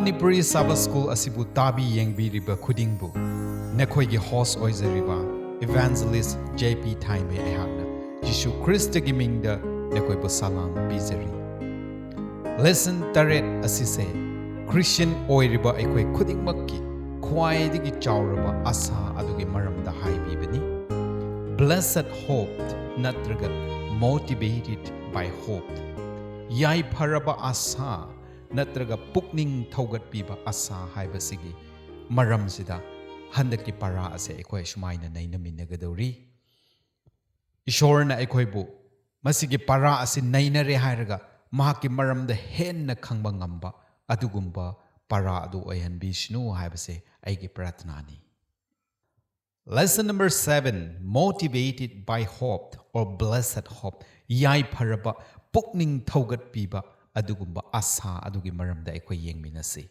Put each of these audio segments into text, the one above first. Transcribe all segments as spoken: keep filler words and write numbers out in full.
ꯃꯅꯤꯄꯨꯔꯤ ꯁꯥꯕ ꯁ꯭ꯀꯨꯜ ꯑꯁꯤꯕꯨ ꯇꯥꯕꯤ ꯌꯦꯡꯕꯤꯔꯤꯕ ꯈꯨꯗꯤꯡꯕꯨ ꯅꯈꯣꯏꯒꯤ ꯍꯣꯁ ꯑꯣꯏꯖꯔꯤꯕ ꯏꯚꯥꯟꯖꯦꯂꯤꯁ ꯖꯦ ꯄꯤ ꯊꯥꯏꯃꯩ ꯑꯩꯍꯥꯛꯅ ꯖꯤꯁꯨ ꯈ꯭ꯔꯤꯁꯇꯒꯤ ꯃꯤꯡꯗ ꯅꯈꯣꯏꯕꯨ ꯁꯂꯥꯝ ꯄꯤꯖꯔꯤ꯫ ꯂꯦꯁꯟ ꯇꯔꯦꯠ ꯑꯁꯤꯁꯦ ꯈ꯭ꯔꯤꯁꯇꯤꯌꯟ ꯑꯣꯏꯔꯤꯕ ꯑꯩꯈꯣꯏ ꯈꯨꯗꯤꯡꯃꯛꯀꯤ ꯈ꯭ꯋꯥꯏꯗꯒꯤ ꯆꯥꯎꯔꯕ ꯑꯁꯥ ꯑꯗꯨꯒꯤ ꯃꯔꯝꯗ ꯍꯥꯏꯕꯤꯕꯅꯤ꯫ Blessed hope ꯅꯠꯇ꯭ꯔꯒ motivated by hope, ꯌꯥꯏꯐꯔꯕ ꯑꯁꯥ ꯅꯠꯇ꯭ꯔꯒ ꯄꯨꯛꯅꯤꯡ ꯊꯧꯒꯠꯄꯤꯕ ꯑꯁꯥ ꯍꯥꯏꯕꯁꯤꯒꯤ ꯃꯔꯝꯁꯤꯗ ꯍꯟꯗꯛꯀꯤ ꯄꯔꯥ ꯑꯁꯦ ꯑꯩꯈꯣꯏ ꯁꯨꯃꯥꯏꯅ ꯅꯩꯅꯃꯤꯟꯅꯒꯗꯧꯔꯤ꯫ ꯏꯁꯣꯔꯅ ꯑꯩꯈꯣꯏꯕꯨ ꯃꯁꯤꯒꯤ ꯄꯔꯥ ꯑꯁꯤ ꯅꯩꯅꯔꯦ ꯍꯥꯏꯔꯒ ꯃꯍꯥꯛꯀꯤ ꯃꯔꯝꯗ ꯍꯦꯟꯅ ꯈꯪꯕ ꯉꯝꯕ ꯑꯗꯨꯒꯨꯝꯕ ꯄꯔꯥ ꯑꯗꯨ ꯑꯣꯏꯍꯟꯕꯤꯁꯅꯨ ꯍꯥꯏꯕꯁꯦ ꯑꯩꯒꯤ ꯄ꯭ꯔꯥꯊꯅꯥꯅꯤ꯫ Lesson number seven, motivated by hope or blessed hope, ꯌꯥꯏꯐꯔꯕ ꯄꯨꯛꯅꯤꯡ ꯊꯧꯒꯠꯄꯤꯕ ꯑꯗꯨꯒꯨꯝꯕ ꯑꯁꯥ ꯑꯗꯨꯒꯤ ꯃꯔꯝꯗ ꯑꯩꯈꯣꯏ ꯌꯦꯡꯃꯤꯟꯅꯁꯤ꯫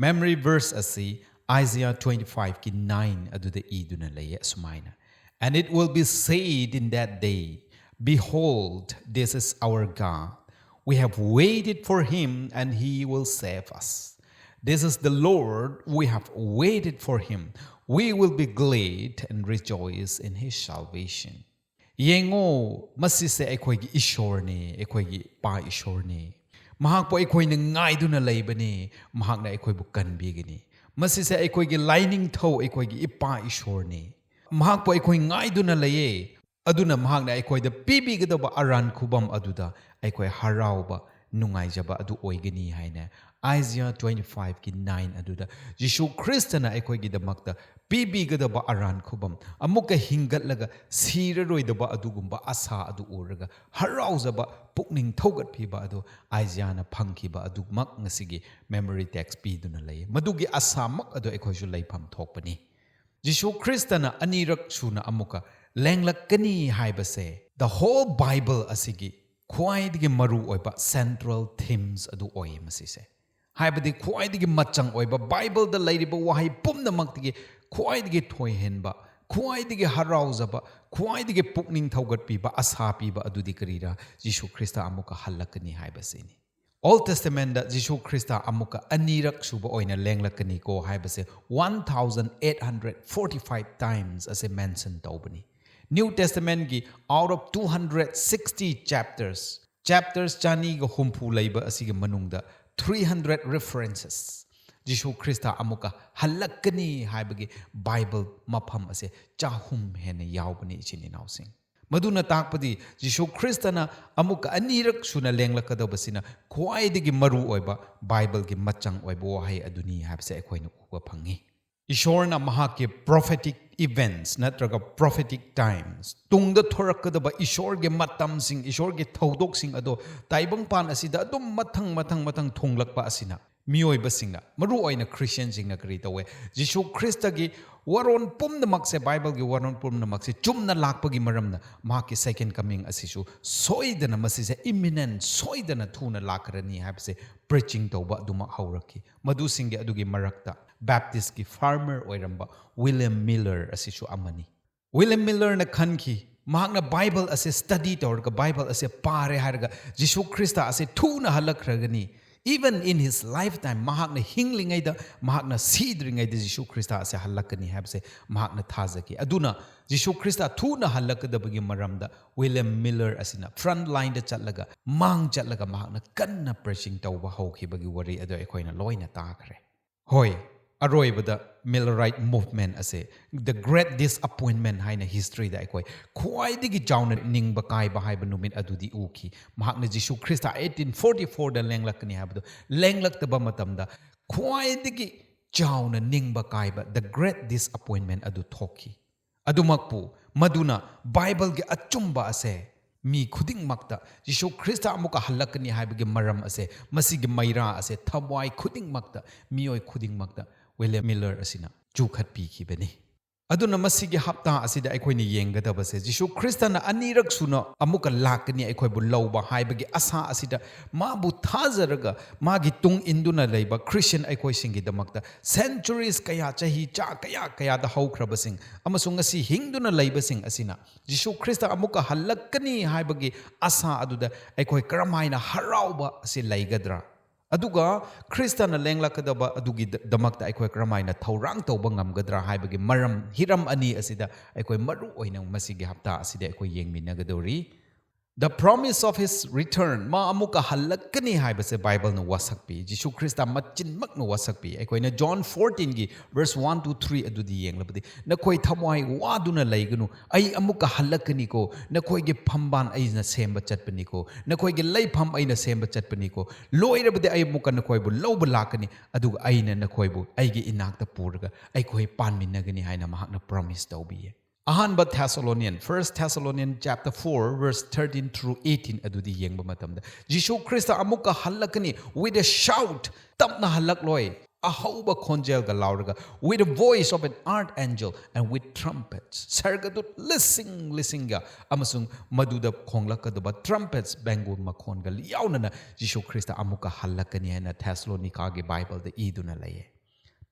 Memory verse ꯑꯁꯤ Isaiah twenty five ꯀꯤ nine ꯑꯗꯨꯗ ꯏꯗꯨꯅ ꯂꯩꯌꯦ ꯑꯁꯨꯃꯥꯏꯅ, "And it will be said in that day, Behold, this is our God. We have waited for him and he will save us. This is the Lord, we have waited for him. We will be glad and rejoice in his salvation." ꯌꯦꯡꯉꯣ, ꯃꯁꯤꯁꯦ ꯑꯩꯈꯣꯏꯒꯤ ꯏꯁꯣꯔꯅꯤ, ꯑꯩꯈꯣꯏꯒꯤ ꯏꯄꯥ ꯏꯁꯣꯔꯅꯤ꯫ ꯃꯍꯥꯛꯄꯨ ꯑꯩꯈꯣꯏꯅ ꯉꯥꯏꯗꯨꯅ ꯂꯩꯕꯅꯤ, ꯃꯍꯥꯛꯅ ꯑꯩꯈꯣꯏꯕꯨ ꯀꯟꯕꯤꯒꯅꯤ꯫ ꯃꯁꯤꯁꯦ ꯑꯩꯈꯣꯏꯒꯤ ꯂꯥꯏꯅꯤꯡꯊꯧ, ꯑꯩꯈꯣꯏꯒꯤ ꯏꯄꯥ ꯏꯁꯣꯔꯅꯤ꯫ ꯃꯍꯥꯛꯄꯨ ꯑꯩꯈꯣꯏ ꯉꯥꯏꯗꯨꯅ ꯂꯩꯌꯦ, ꯑꯗꯨꯅ ꯃꯍꯥꯛꯅ ꯑꯩꯈꯣꯏꯗ ꯄꯤꯕꯤꯒꯗꯕ ꯑꯔꯥꯟ ꯈꯨꯕꯝ ꯑꯗꯨꯗ ꯑꯩꯈꯣꯏ ꯍꯔꯥꯎꯕ, ꯅꯨꯡꯉꯥꯏꯖꯕ ꯑꯗꯨ ꯑꯣꯏꯒꯅꯤ ꯍꯥꯏꯅ Isaiah twenty five ꯀꯤ nine ꯑꯗꯨꯗ ꯖꯤꯁꯨ ꯈ꯭ꯔꯤꯁꯇꯅ ꯑꯩꯈꯣꯏꯒꯤꯗꯃꯛꯇ ꯄꯤꯕꯤꯒꯗꯕ ꯑꯔꯥꯟ ꯈꯨꯕꯝ, ꯑꯃꯨꯛꯀ ꯍꯤꯡꯒꯠꯂꯒ ꯁꯤꯔꯔꯣꯏꯗꯕ ꯑꯗꯨꯒꯨꯝꯕ ꯑꯁꯥ ꯑꯗꯨ ꯎꯔꯒ ꯍꯔꯥꯎꯖꯕ, ꯄꯨꯛꯅꯤꯡ ꯊꯧꯒꯠꯄꯤꯕ ꯑꯗꯨ ꯑꯥꯏꯖꯤꯌꯥꯅ ꯐꯪꯈꯤꯕ ꯑꯗꯨꯃꯛ ꯉꯁꯤꯒꯤ memory text ꯄꯤꯗꯨꯅ ꯂꯩ꯫ ꯃꯗꯨꯒꯤ ꯑꯁꯥꯃꯛ ꯑꯗꯨ ꯑꯩꯈꯣꯏꯁꯨ ꯂꯩꯐꯝ ꯊꯣꯛꯄꯅꯤ꯫ ꯖꯤꯁꯨ ꯈ꯭ꯔꯤꯁꯇꯅ ꯑꯅꯤꯔꯛ ꯁꯨꯅ ꯑꯃꯨꯛꯀ ꯂꯦꯡꯂꯛꯀꯅꯤ ꯍꯥꯏꯕꯁꯦ the whole Bible ꯑꯁꯤꯒꯤ ꯈ꯭ꯋꯥꯏꯗꯒꯤ ꯃꯔꯨ ꯑꯣꯏꯕ central themes ꯑꯗꯨ ꯑꯣꯏꯌꯦ ꯃꯁꯤꯁꯦ꯫ ꯍꯥꯏꯕꯗꯤ ꯈ꯭ꯋꯥꯏꯗꯒꯤ ꯃꯆꯪ ꯑꯣꯏꯕ, ꯕꯥꯏꯕꯜꯗ ꯂꯩꯔꯤꯕ ꯋꯥꯍꯩ ꯄꯨꯝꯅꯃꯛꯇꯒꯤ ꯈ꯭ꯋꯥꯏꯗꯒꯤ ꯊꯣꯏꯍꯦꯟꯕ, ꯈ꯭ꯋꯥꯏꯗꯒꯤ ꯍꯔꯥꯎꯖꯕ, ꯈ꯭ꯋꯥꯏꯗꯒꯤ ꯄꯨꯛꯅꯤꯡ ꯊꯧꯒꯠꯄꯤꯕ, ꯑꯁꯥ ꯄꯤꯕ ꯑꯗꯨꯗꯤ ꯀꯔꯤꯔꯥ? ꯖꯤꯁꯨ ꯈ꯭ꯔꯤꯁꯇ ꯑꯃꯨꯛꯀ ꯍꯜꯂꯛꯀꯅꯤ ꯍꯥꯏꯕꯁꯤꯅꯤ꯫ Old Testamentꯗ ꯖꯤꯁꯨ ꯈ꯭ꯔꯤꯁꯇ ꯑꯃꯨꯛꯀ ꯑꯅꯤꯔꯛ ꯁꯨꯕ ꯑꯣꯏꯅ ꯂꯦꯡꯂꯛꯀꯅꯤꯀꯣ ꯍꯥꯏꯕꯁꯦ one thousand eight hundred forty five times ꯑꯁꯦ mention ꯇꯧꯕꯅꯤ꯫ New Testamentꯀꯤ out of two hundred sixty chapters, chapters ꯆꯅꯤꯒ ꯍꯨꯝꯐꯨ ꯂꯩꯕ ꯑꯁꯤꯒꯤ ꯃꯅꯨꯡꯗ three hundred references, Jesus Christ ꯑꯃꯨꯛꯀ ꯍꯜꯂꯛꯀꯅꯤ ꯍꯥꯏꯕꯒꯤ ꯕꯥꯏꯕꯜ ꯃꯐꯝ ꯑꯁꯦ ꯆꯍꯨꯝ ꯍꯦꯟꯅ ꯌꯥꯎꯕꯅꯤ, ꯏꯆꯤꯟ ꯏꯅꯥꯎꯁꯤꯡ꯫ ꯃꯗꯨꯅ ꯇꯥꯛꯄꯗꯤ ꯖꯤꯁꯨ ꯈ꯭ꯔꯤꯁꯇꯅ ꯑꯃꯨꯛꯀ ꯑꯅꯤꯔꯛ ꯁꯨꯅ ꯂꯦꯡꯂꯛꯀꯗꯕꯁꯤꯅ ꯈ꯭ꯋꯥꯏꯗꯒꯤ ꯃꯔꯨ ꯑꯣꯏꯕ ꯕꯥꯏꯕꯜꯒꯤ ꯃꯆꯪ ꯑꯣꯏꯕ ꯋꯥꯍꯩ ꯑꯗꯨꯅꯤ ꯍꯥꯏꯕꯁꯦ ꯑꯩꯈꯣꯏꯅ ꯎꯕ ꯐꯪꯉꯤ꯫ ꯏꯁꯣꯔꯅ ꯃꯍꯥꯛꯀꯤ prophetic events ꯅꯠꯇ꯭ꯔꯒ prophetic times, ꯇꯨꯡꯗ ꯊꯣꯔꯛꯀꯗꯕ ꯏꯁꯣꯔꯒꯤ ꯃꯇꯝꯁꯤꯡ, ꯏꯁꯣꯔꯒꯤ ꯊꯧꯗꯣꯛꯁꯤꯡ ꯑꯗꯣ ꯇꯥꯏꯕꯪꯄꯥꯟ ꯑꯁꯤꯗ ꯑꯗꯨꯝ ꯃꯊꯪ ꯃꯊꯪ ꯃꯊꯪ ꯊꯨꯡꯂꯛꯄ ꯑꯁꯤꯅ ꯃꯤꯑꯣꯏꯕꯁꯤꯡꯅ, ꯃꯔꯨ ꯑꯣꯏꯅ ꯈ꯭ꯔꯤꯁꯇꯤꯌꯟꯁꯤꯡꯅ ꯀꯔꯤ ꯇꯧꯋꯦ? ꯖꯤꯁꯨ ꯈ꯭ꯔꯤꯁꯇꯒꯤ ꯋꯥꯔꯣꯟ ꯄꯨꯝꯅꯃꯛꯁꯦ, ꯕꯥꯏꯕꯜꯒꯤ ꯋꯥꯔꯣꯟ ꯄꯨꯝꯅꯃꯛꯁꯦ ꯆꯨꯝꯅ ꯂꯥꯛꯄꯒꯤ ꯃꯔꯝꯅ ꯃꯍꯥꯛꯀꯤ second coming ꯑꯁꯤꯁꯨ ꯁꯣꯏꯗꯅ, ꯃꯁꯤꯁꯦ imminent, ꯁꯣꯏꯗꯅ ꯊꯨꯅ ꯂꯥꯛꯈ꯭ꯔꯅꯤ ꯍꯥꯏꯕꯁꯦ preaching ꯇꯧꯕ ꯑꯗꯨꯃꯛ ꯍꯧꯔꯛꯈꯤ꯫ ꯃꯗꯨꯁꯤꯡꯒꯤ ꯑꯗꯨꯒꯤ ꯃꯔꯛꯇ ꯕꯦꯞꯇꯤꯁꯀꯤ farmer ꯑꯣꯏꯔꯝꯕ ꯋꯤꯂꯤꯌꯝ ꯃꯤꯂꯔ ꯑꯁꯤꯁꯨ ꯑꯃꯅꯤ꯫ ꯋꯤꯂꯤꯌꯝ ꯃꯤꯂꯔꯅ ꯈꯟꯈꯤ, ꯃꯍꯥꯛꯅ ꯕꯥꯏꯕꯜ ꯑꯁꯦ study ꯇꯧꯔꯒ, ꯕꯥꯏꯕꯜ ꯑꯁꯦ ꯄꯥꯔꯦ ꯍꯥꯏꯔꯒ, ꯖꯤꯁꯨ ꯈ꯭ꯔꯤꯁꯇ ꯑꯁꯦ ꯊꯨꯅ ꯍꯜꯂꯛꯈ꯭ꯔꯒꯅꯤ, even in his lifetime, ꯃꯍꯥꯛꯅ ꯍꯤꯡꯂꯤꯉꯩꯗ, ꯃꯍꯥꯛꯅ ꯁꯤꯗ꯭ꯔꯤꯉꯩꯗ ꯖꯤꯁꯨ ꯈ꯭ꯔꯤꯁꯇ ꯑꯁꯦ ꯍꯜꯂꯛꯀꯅꯤ ꯍꯥꯏꯕꯁꯦ ꯃꯍꯥꯛꯅ ꯊꯥꯖꯈꯤ꯫ ꯑꯗꯨꯅ ꯖꯤꯁꯨ ꯈ꯭ꯔꯤꯁꯇ ꯊꯨꯅ ꯍꯜꯂꯛꯀꯗꯕꯒꯤ ꯃꯔꯝꯗ ꯋꯤꯂꯤꯌꯝ ꯃꯤꯂꯔ ꯑꯁꯤꯅ front lineꯗ ꯆꯠꯂꯒ, ꯃꯥꯡ ꯆꯠꯂꯒ ꯃꯍꯥꯛꯅ ꯀꯟꯅ preaching ꯇꯧꯕ ꯍꯧꯈꯤꯕꯒꯤ ꯋꯥꯔꯤ ꯑꯗꯨ ꯑꯩꯈꯣꯏꯅ ꯂꯣꯏꯅ ꯇꯥꯈ꯭ꯔꯦ꯫ ꯍꯣꯏ, ꯑꯔꯣꯏꯕꯗ Millerite movement ꯑꯁꯦ the great disappointment ꯍꯥꯏꯅ historyꯗ ꯑꯩꯈꯣꯏ ꯈ꯭ꯋꯥꯏꯗꯒꯤ ꯆꯥꯎꯅ ꯅꯤꯡꯕ ꯀꯥꯏꯕ ꯍꯥꯏꯕ ꯅꯨꯃꯤꯠ ꯑꯗꯨꯗꯤ ꯎꯈꯤ꯫ ꯃꯍꯥꯛꯅ ꯖꯤꯁꯨ ꯈ꯭ꯔꯤꯁꯇ eighteen forty fourꯗ ꯂꯦꯡꯂꯛꯀꯅꯤ ꯍꯥꯏꯕꯗꯨ ꯂꯦꯡꯂꯛꯇꯕ ꯃꯇꯝꯗ ꯈ꯭ꯋꯥꯏꯗꯒꯤ ꯆꯥꯎꯅ ꯅꯤꯡꯕ ꯀꯥꯏꯕ, the great disappointment ꯑꯗꯨ ꯊꯣꯛꯈꯤ꯫ ꯑꯗꯨꯃꯛꯄꯨ, ꯃꯗꯨꯅ ꯕꯥꯏꯕꯜꯒꯤ ꯑꯆꯨꯝꯕ ꯑꯁꯦ ꯃꯤ ꯈꯨꯗꯤꯡꯃꯛꯇ, ꯖꯤꯁꯨ ꯈ꯭ꯔꯤꯁꯇ ꯑꯃꯨꯛꯀ ꯍꯜꯂꯛꯀꯅꯤ ꯍꯥꯏꯕꯒꯤ ꯃꯔꯝ ꯑꯁꯦ, ꯃꯁꯤꯒꯤ ꯃꯩꯔꯥ ꯑꯁꯦ ꯊꯋꯥꯏ ꯈꯨꯗꯤꯡꯃꯛꯇ, ꯃꯤꯑꯣꯏ ꯈꯨꯗꯤꯡꯃꯛꯇ ꯋꯤꯂꯤꯌꯝ ꯃꯤꯂꯔ ꯑꯁꯤꯅ ꯆꯨꯈꯠꯄꯤꯈꯤꯕꯅꯤ꯫ ꯑꯗꯨꯅ ꯃꯁꯤꯒꯤ ꯍꯞꯇꯥ ꯑꯁꯤꯗ ꯑꯩꯈꯣꯏꯅ ꯌꯦꯡꯒꯗꯕꯁꯦ, ꯖꯤꯁꯨ ꯈ꯭ꯔꯤꯁꯇꯅ ꯑꯅꯤꯔꯛ ꯁꯨꯅ ꯑꯃꯨꯛꯀ ꯂꯥꯛꯀꯅꯤ ꯑꯩꯈꯣꯏꯕꯨ ꯂꯧꯕ ꯍꯥꯏꯕꯒꯤ ꯑꯁꯥ ꯑꯁꯤꯗ, ꯃꯥꯕꯨ ꯊꯥꯖꯔꯒ ꯃꯥꯒꯤ ꯇꯨꯡ ꯏꯟꯗꯨꯅ ꯂꯩꯕ ꯈ꯭ꯔꯤꯁꯇꯤꯌꯟ ꯑꯩꯈꯣꯏꯁꯤꯡꯒꯤꯗꯃꯛꯇ, centuries ꯀꯌꯥ, ꯆꯍꯤ ꯆꯥ ꯀꯌꯥ ꯀꯌꯥꯗ ꯍꯧꯈ꯭ꯔꯕꯁꯤꯡ ꯑꯃꯁꯨꯡ ꯉꯁꯤ ꯍꯤꯡꯗꯨꯅ ꯂꯩꯕꯁꯤꯡ ꯑꯁꯤꯅ ꯖꯤꯁꯨ ꯈ꯭ꯔꯤꯁꯇ ꯑꯃꯨꯛꯀ ꯍꯜꯂꯛꯀꯅꯤ ꯍꯥꯏꯕꯒꯤ ꯑꯁꯥ ꯑꯗꯨꯗ ꯑꯩꯈꯣꯏ ꯀꯔꯝꯍꯥꯏꯅ ꯍꯔꯥꯎꯕ ꯑꯁꯤ ꯂꯩꯒꯗ꯭ꯔꯥ? ꯑꯗꯨꯒ ꯈ꯭ꯔꯤꯁꯇꯅ ꯂꯦꯡꯂꯛꯀꯗꯕ ꯑꯗꯨꯒꯤꯗꯃꯛꯇ ꯑꯩꯈꯣꯏ ꯀꯔꯝꯍꯥꯏꯅ ꯊꯧꯔꯥꯡ ꯇꯧꯕ ꯉꯝꯒꯗ꯭ꯔꯥ ꯍꯥꯏꯕꯒꯤ ꯃꯔꯝ, ꯍꯤꯔꯝ ꯑꯅꯤ ꯑꯁꯤꯗ ꯑꯩꯈꯣꯏ ꯃꯔꯨ ꯑꯣꯏꯅ ꯃꯁꯤꯒꯤ ꯍꯞꯇꯥ ꯑꯁꯤꯗ ꯑꯩꯈꯣꯏ ꯌꯦꯡꯃꯤꯟꯅꯒꯗꯧꯔꯤ꯫ The promise of his return, ꯃꯥ ꯑꯃꯨꯛꯀ ꯍꯜꯂꯛꯀꯅꯤ ꯍꯥꯏꯕꯁꯦ ꯕꯥꯏꯕꯜꯅ ꯋꯥꯁꯛꯄꯤ꯫ Jesus Christ ꯃꯆꯤꯟꯃꯛꯅ ꯋꯥꯁꯛꯄꯤ꯫ ꯑꯩꯈꯣꯏꯅ zone ꯐꯣꯔꯇꯤꯟꯒꯤ verse one to three ꯑꯗꯨꯗꯤ ꯌꯦꯡꯂꯕꯗꯤ, "ꯅꯈꯣꯏ ꯊꯃꯣꯏ ꯋꯥꯗꯨꯅ ꯂꯩꯒꯅꯨ, ꯑꯩ ꯑꯃꯨꯛꯀ ꯍꯜꯂꯛꯀꯅꯤꯀꯣ, ꯅꯈꯣꯏꯒꯤ ꯐꯝꯕꯥꯜ ꯑꯩꯅ ꯁꯦꯝꯕ ꯆꯠꯄꯅꯤꯀꯣ, ꯅꯈꯣꯏꯒꯤ ꯂꯩꯐꯝ ꯑꯩꯅ ꯁꯦꯝꯕ ꯆꯠꯄꯅꯤꯀꯣ, ꯂꯣꯏꯔꯕꯗꯤ ꯑꯩ ꯑꯃꯨꯛꯀ ꯅꯈꯣꯏꯕꯨ ꯂꯧꯕ ꯂꯥꯛꯀꯅꯤ, ꯑꯗꯨꯒ ꯑꯩꯅ ꯅꯈꯣꯏꯕꯨ ꯑꯩꯒꯤ ꯏꯅꯥꯛꯇ ꯄꯨꯔꯒ ꯑꯩꯈꯣꯏ ꯄꯥꯟꯃꯤꯟꯅꯒꯅꯤ" ꯍꯥꯏꯅ ꯃꯍꯥꯛꯅ promise ꯇꯧꯕꯤꯌꯦ꯫ ꯑꯍꯥꯟꯕ Thessalonian, First Thessalonian chapter four, verse thirteen through eighteen ꯑꯗꯨꯗꯤ ꯌꯦꯡꯕ ꯃꯇꯝꯗ, ꯖꯤꯁꯨ ꯈ꯭ꯔꯤꯁꯇ ꯑꯃꯨꯛꯀ ꯍꯜꯂꯛꯀꯅꯤ, with a shout, ꯇꯞꯅ ꯍꯜꯂꯛꯂꯣꯏ, ꯑꯍꯧꯕ ꯈꯣꯟꯖꯦꯜꯒ ꯂꯥꯎꯔꯒ, with a voice of an archangel and with trumpets, ꯁꯔꯒꯗꯨꯠ ꯂꯤꯁꯤꯡ ꯂꯤꯁꯤꯡꯒ ꯑꯃꯁꯨꯡ ꯃꯗꯨꯗ ꯈꯣꯡꯂꯛꯀꯗꯕ trumpets, ꯕꯦꯡꯒꯨꯜ ꯃꯈꯣꯟꯒ ꯌꯥꯎꯅꯅ ꯖꯤꯁꯨ ꯈ꯭ꯔꯤꯁꯇ ꯑꯃꯨꯛꯀ ꯍꯜꯂꯛꯀꯅꯤ ꯍꯥꯏꯅ ꯊꯦꯁꯂꯣꯅꯤꯀꯥꯒꯤ ꯕꯥꯏꯕꯜꯗ ꯏꯗꯨꯅ ꯂꯩꯌꯦ꯫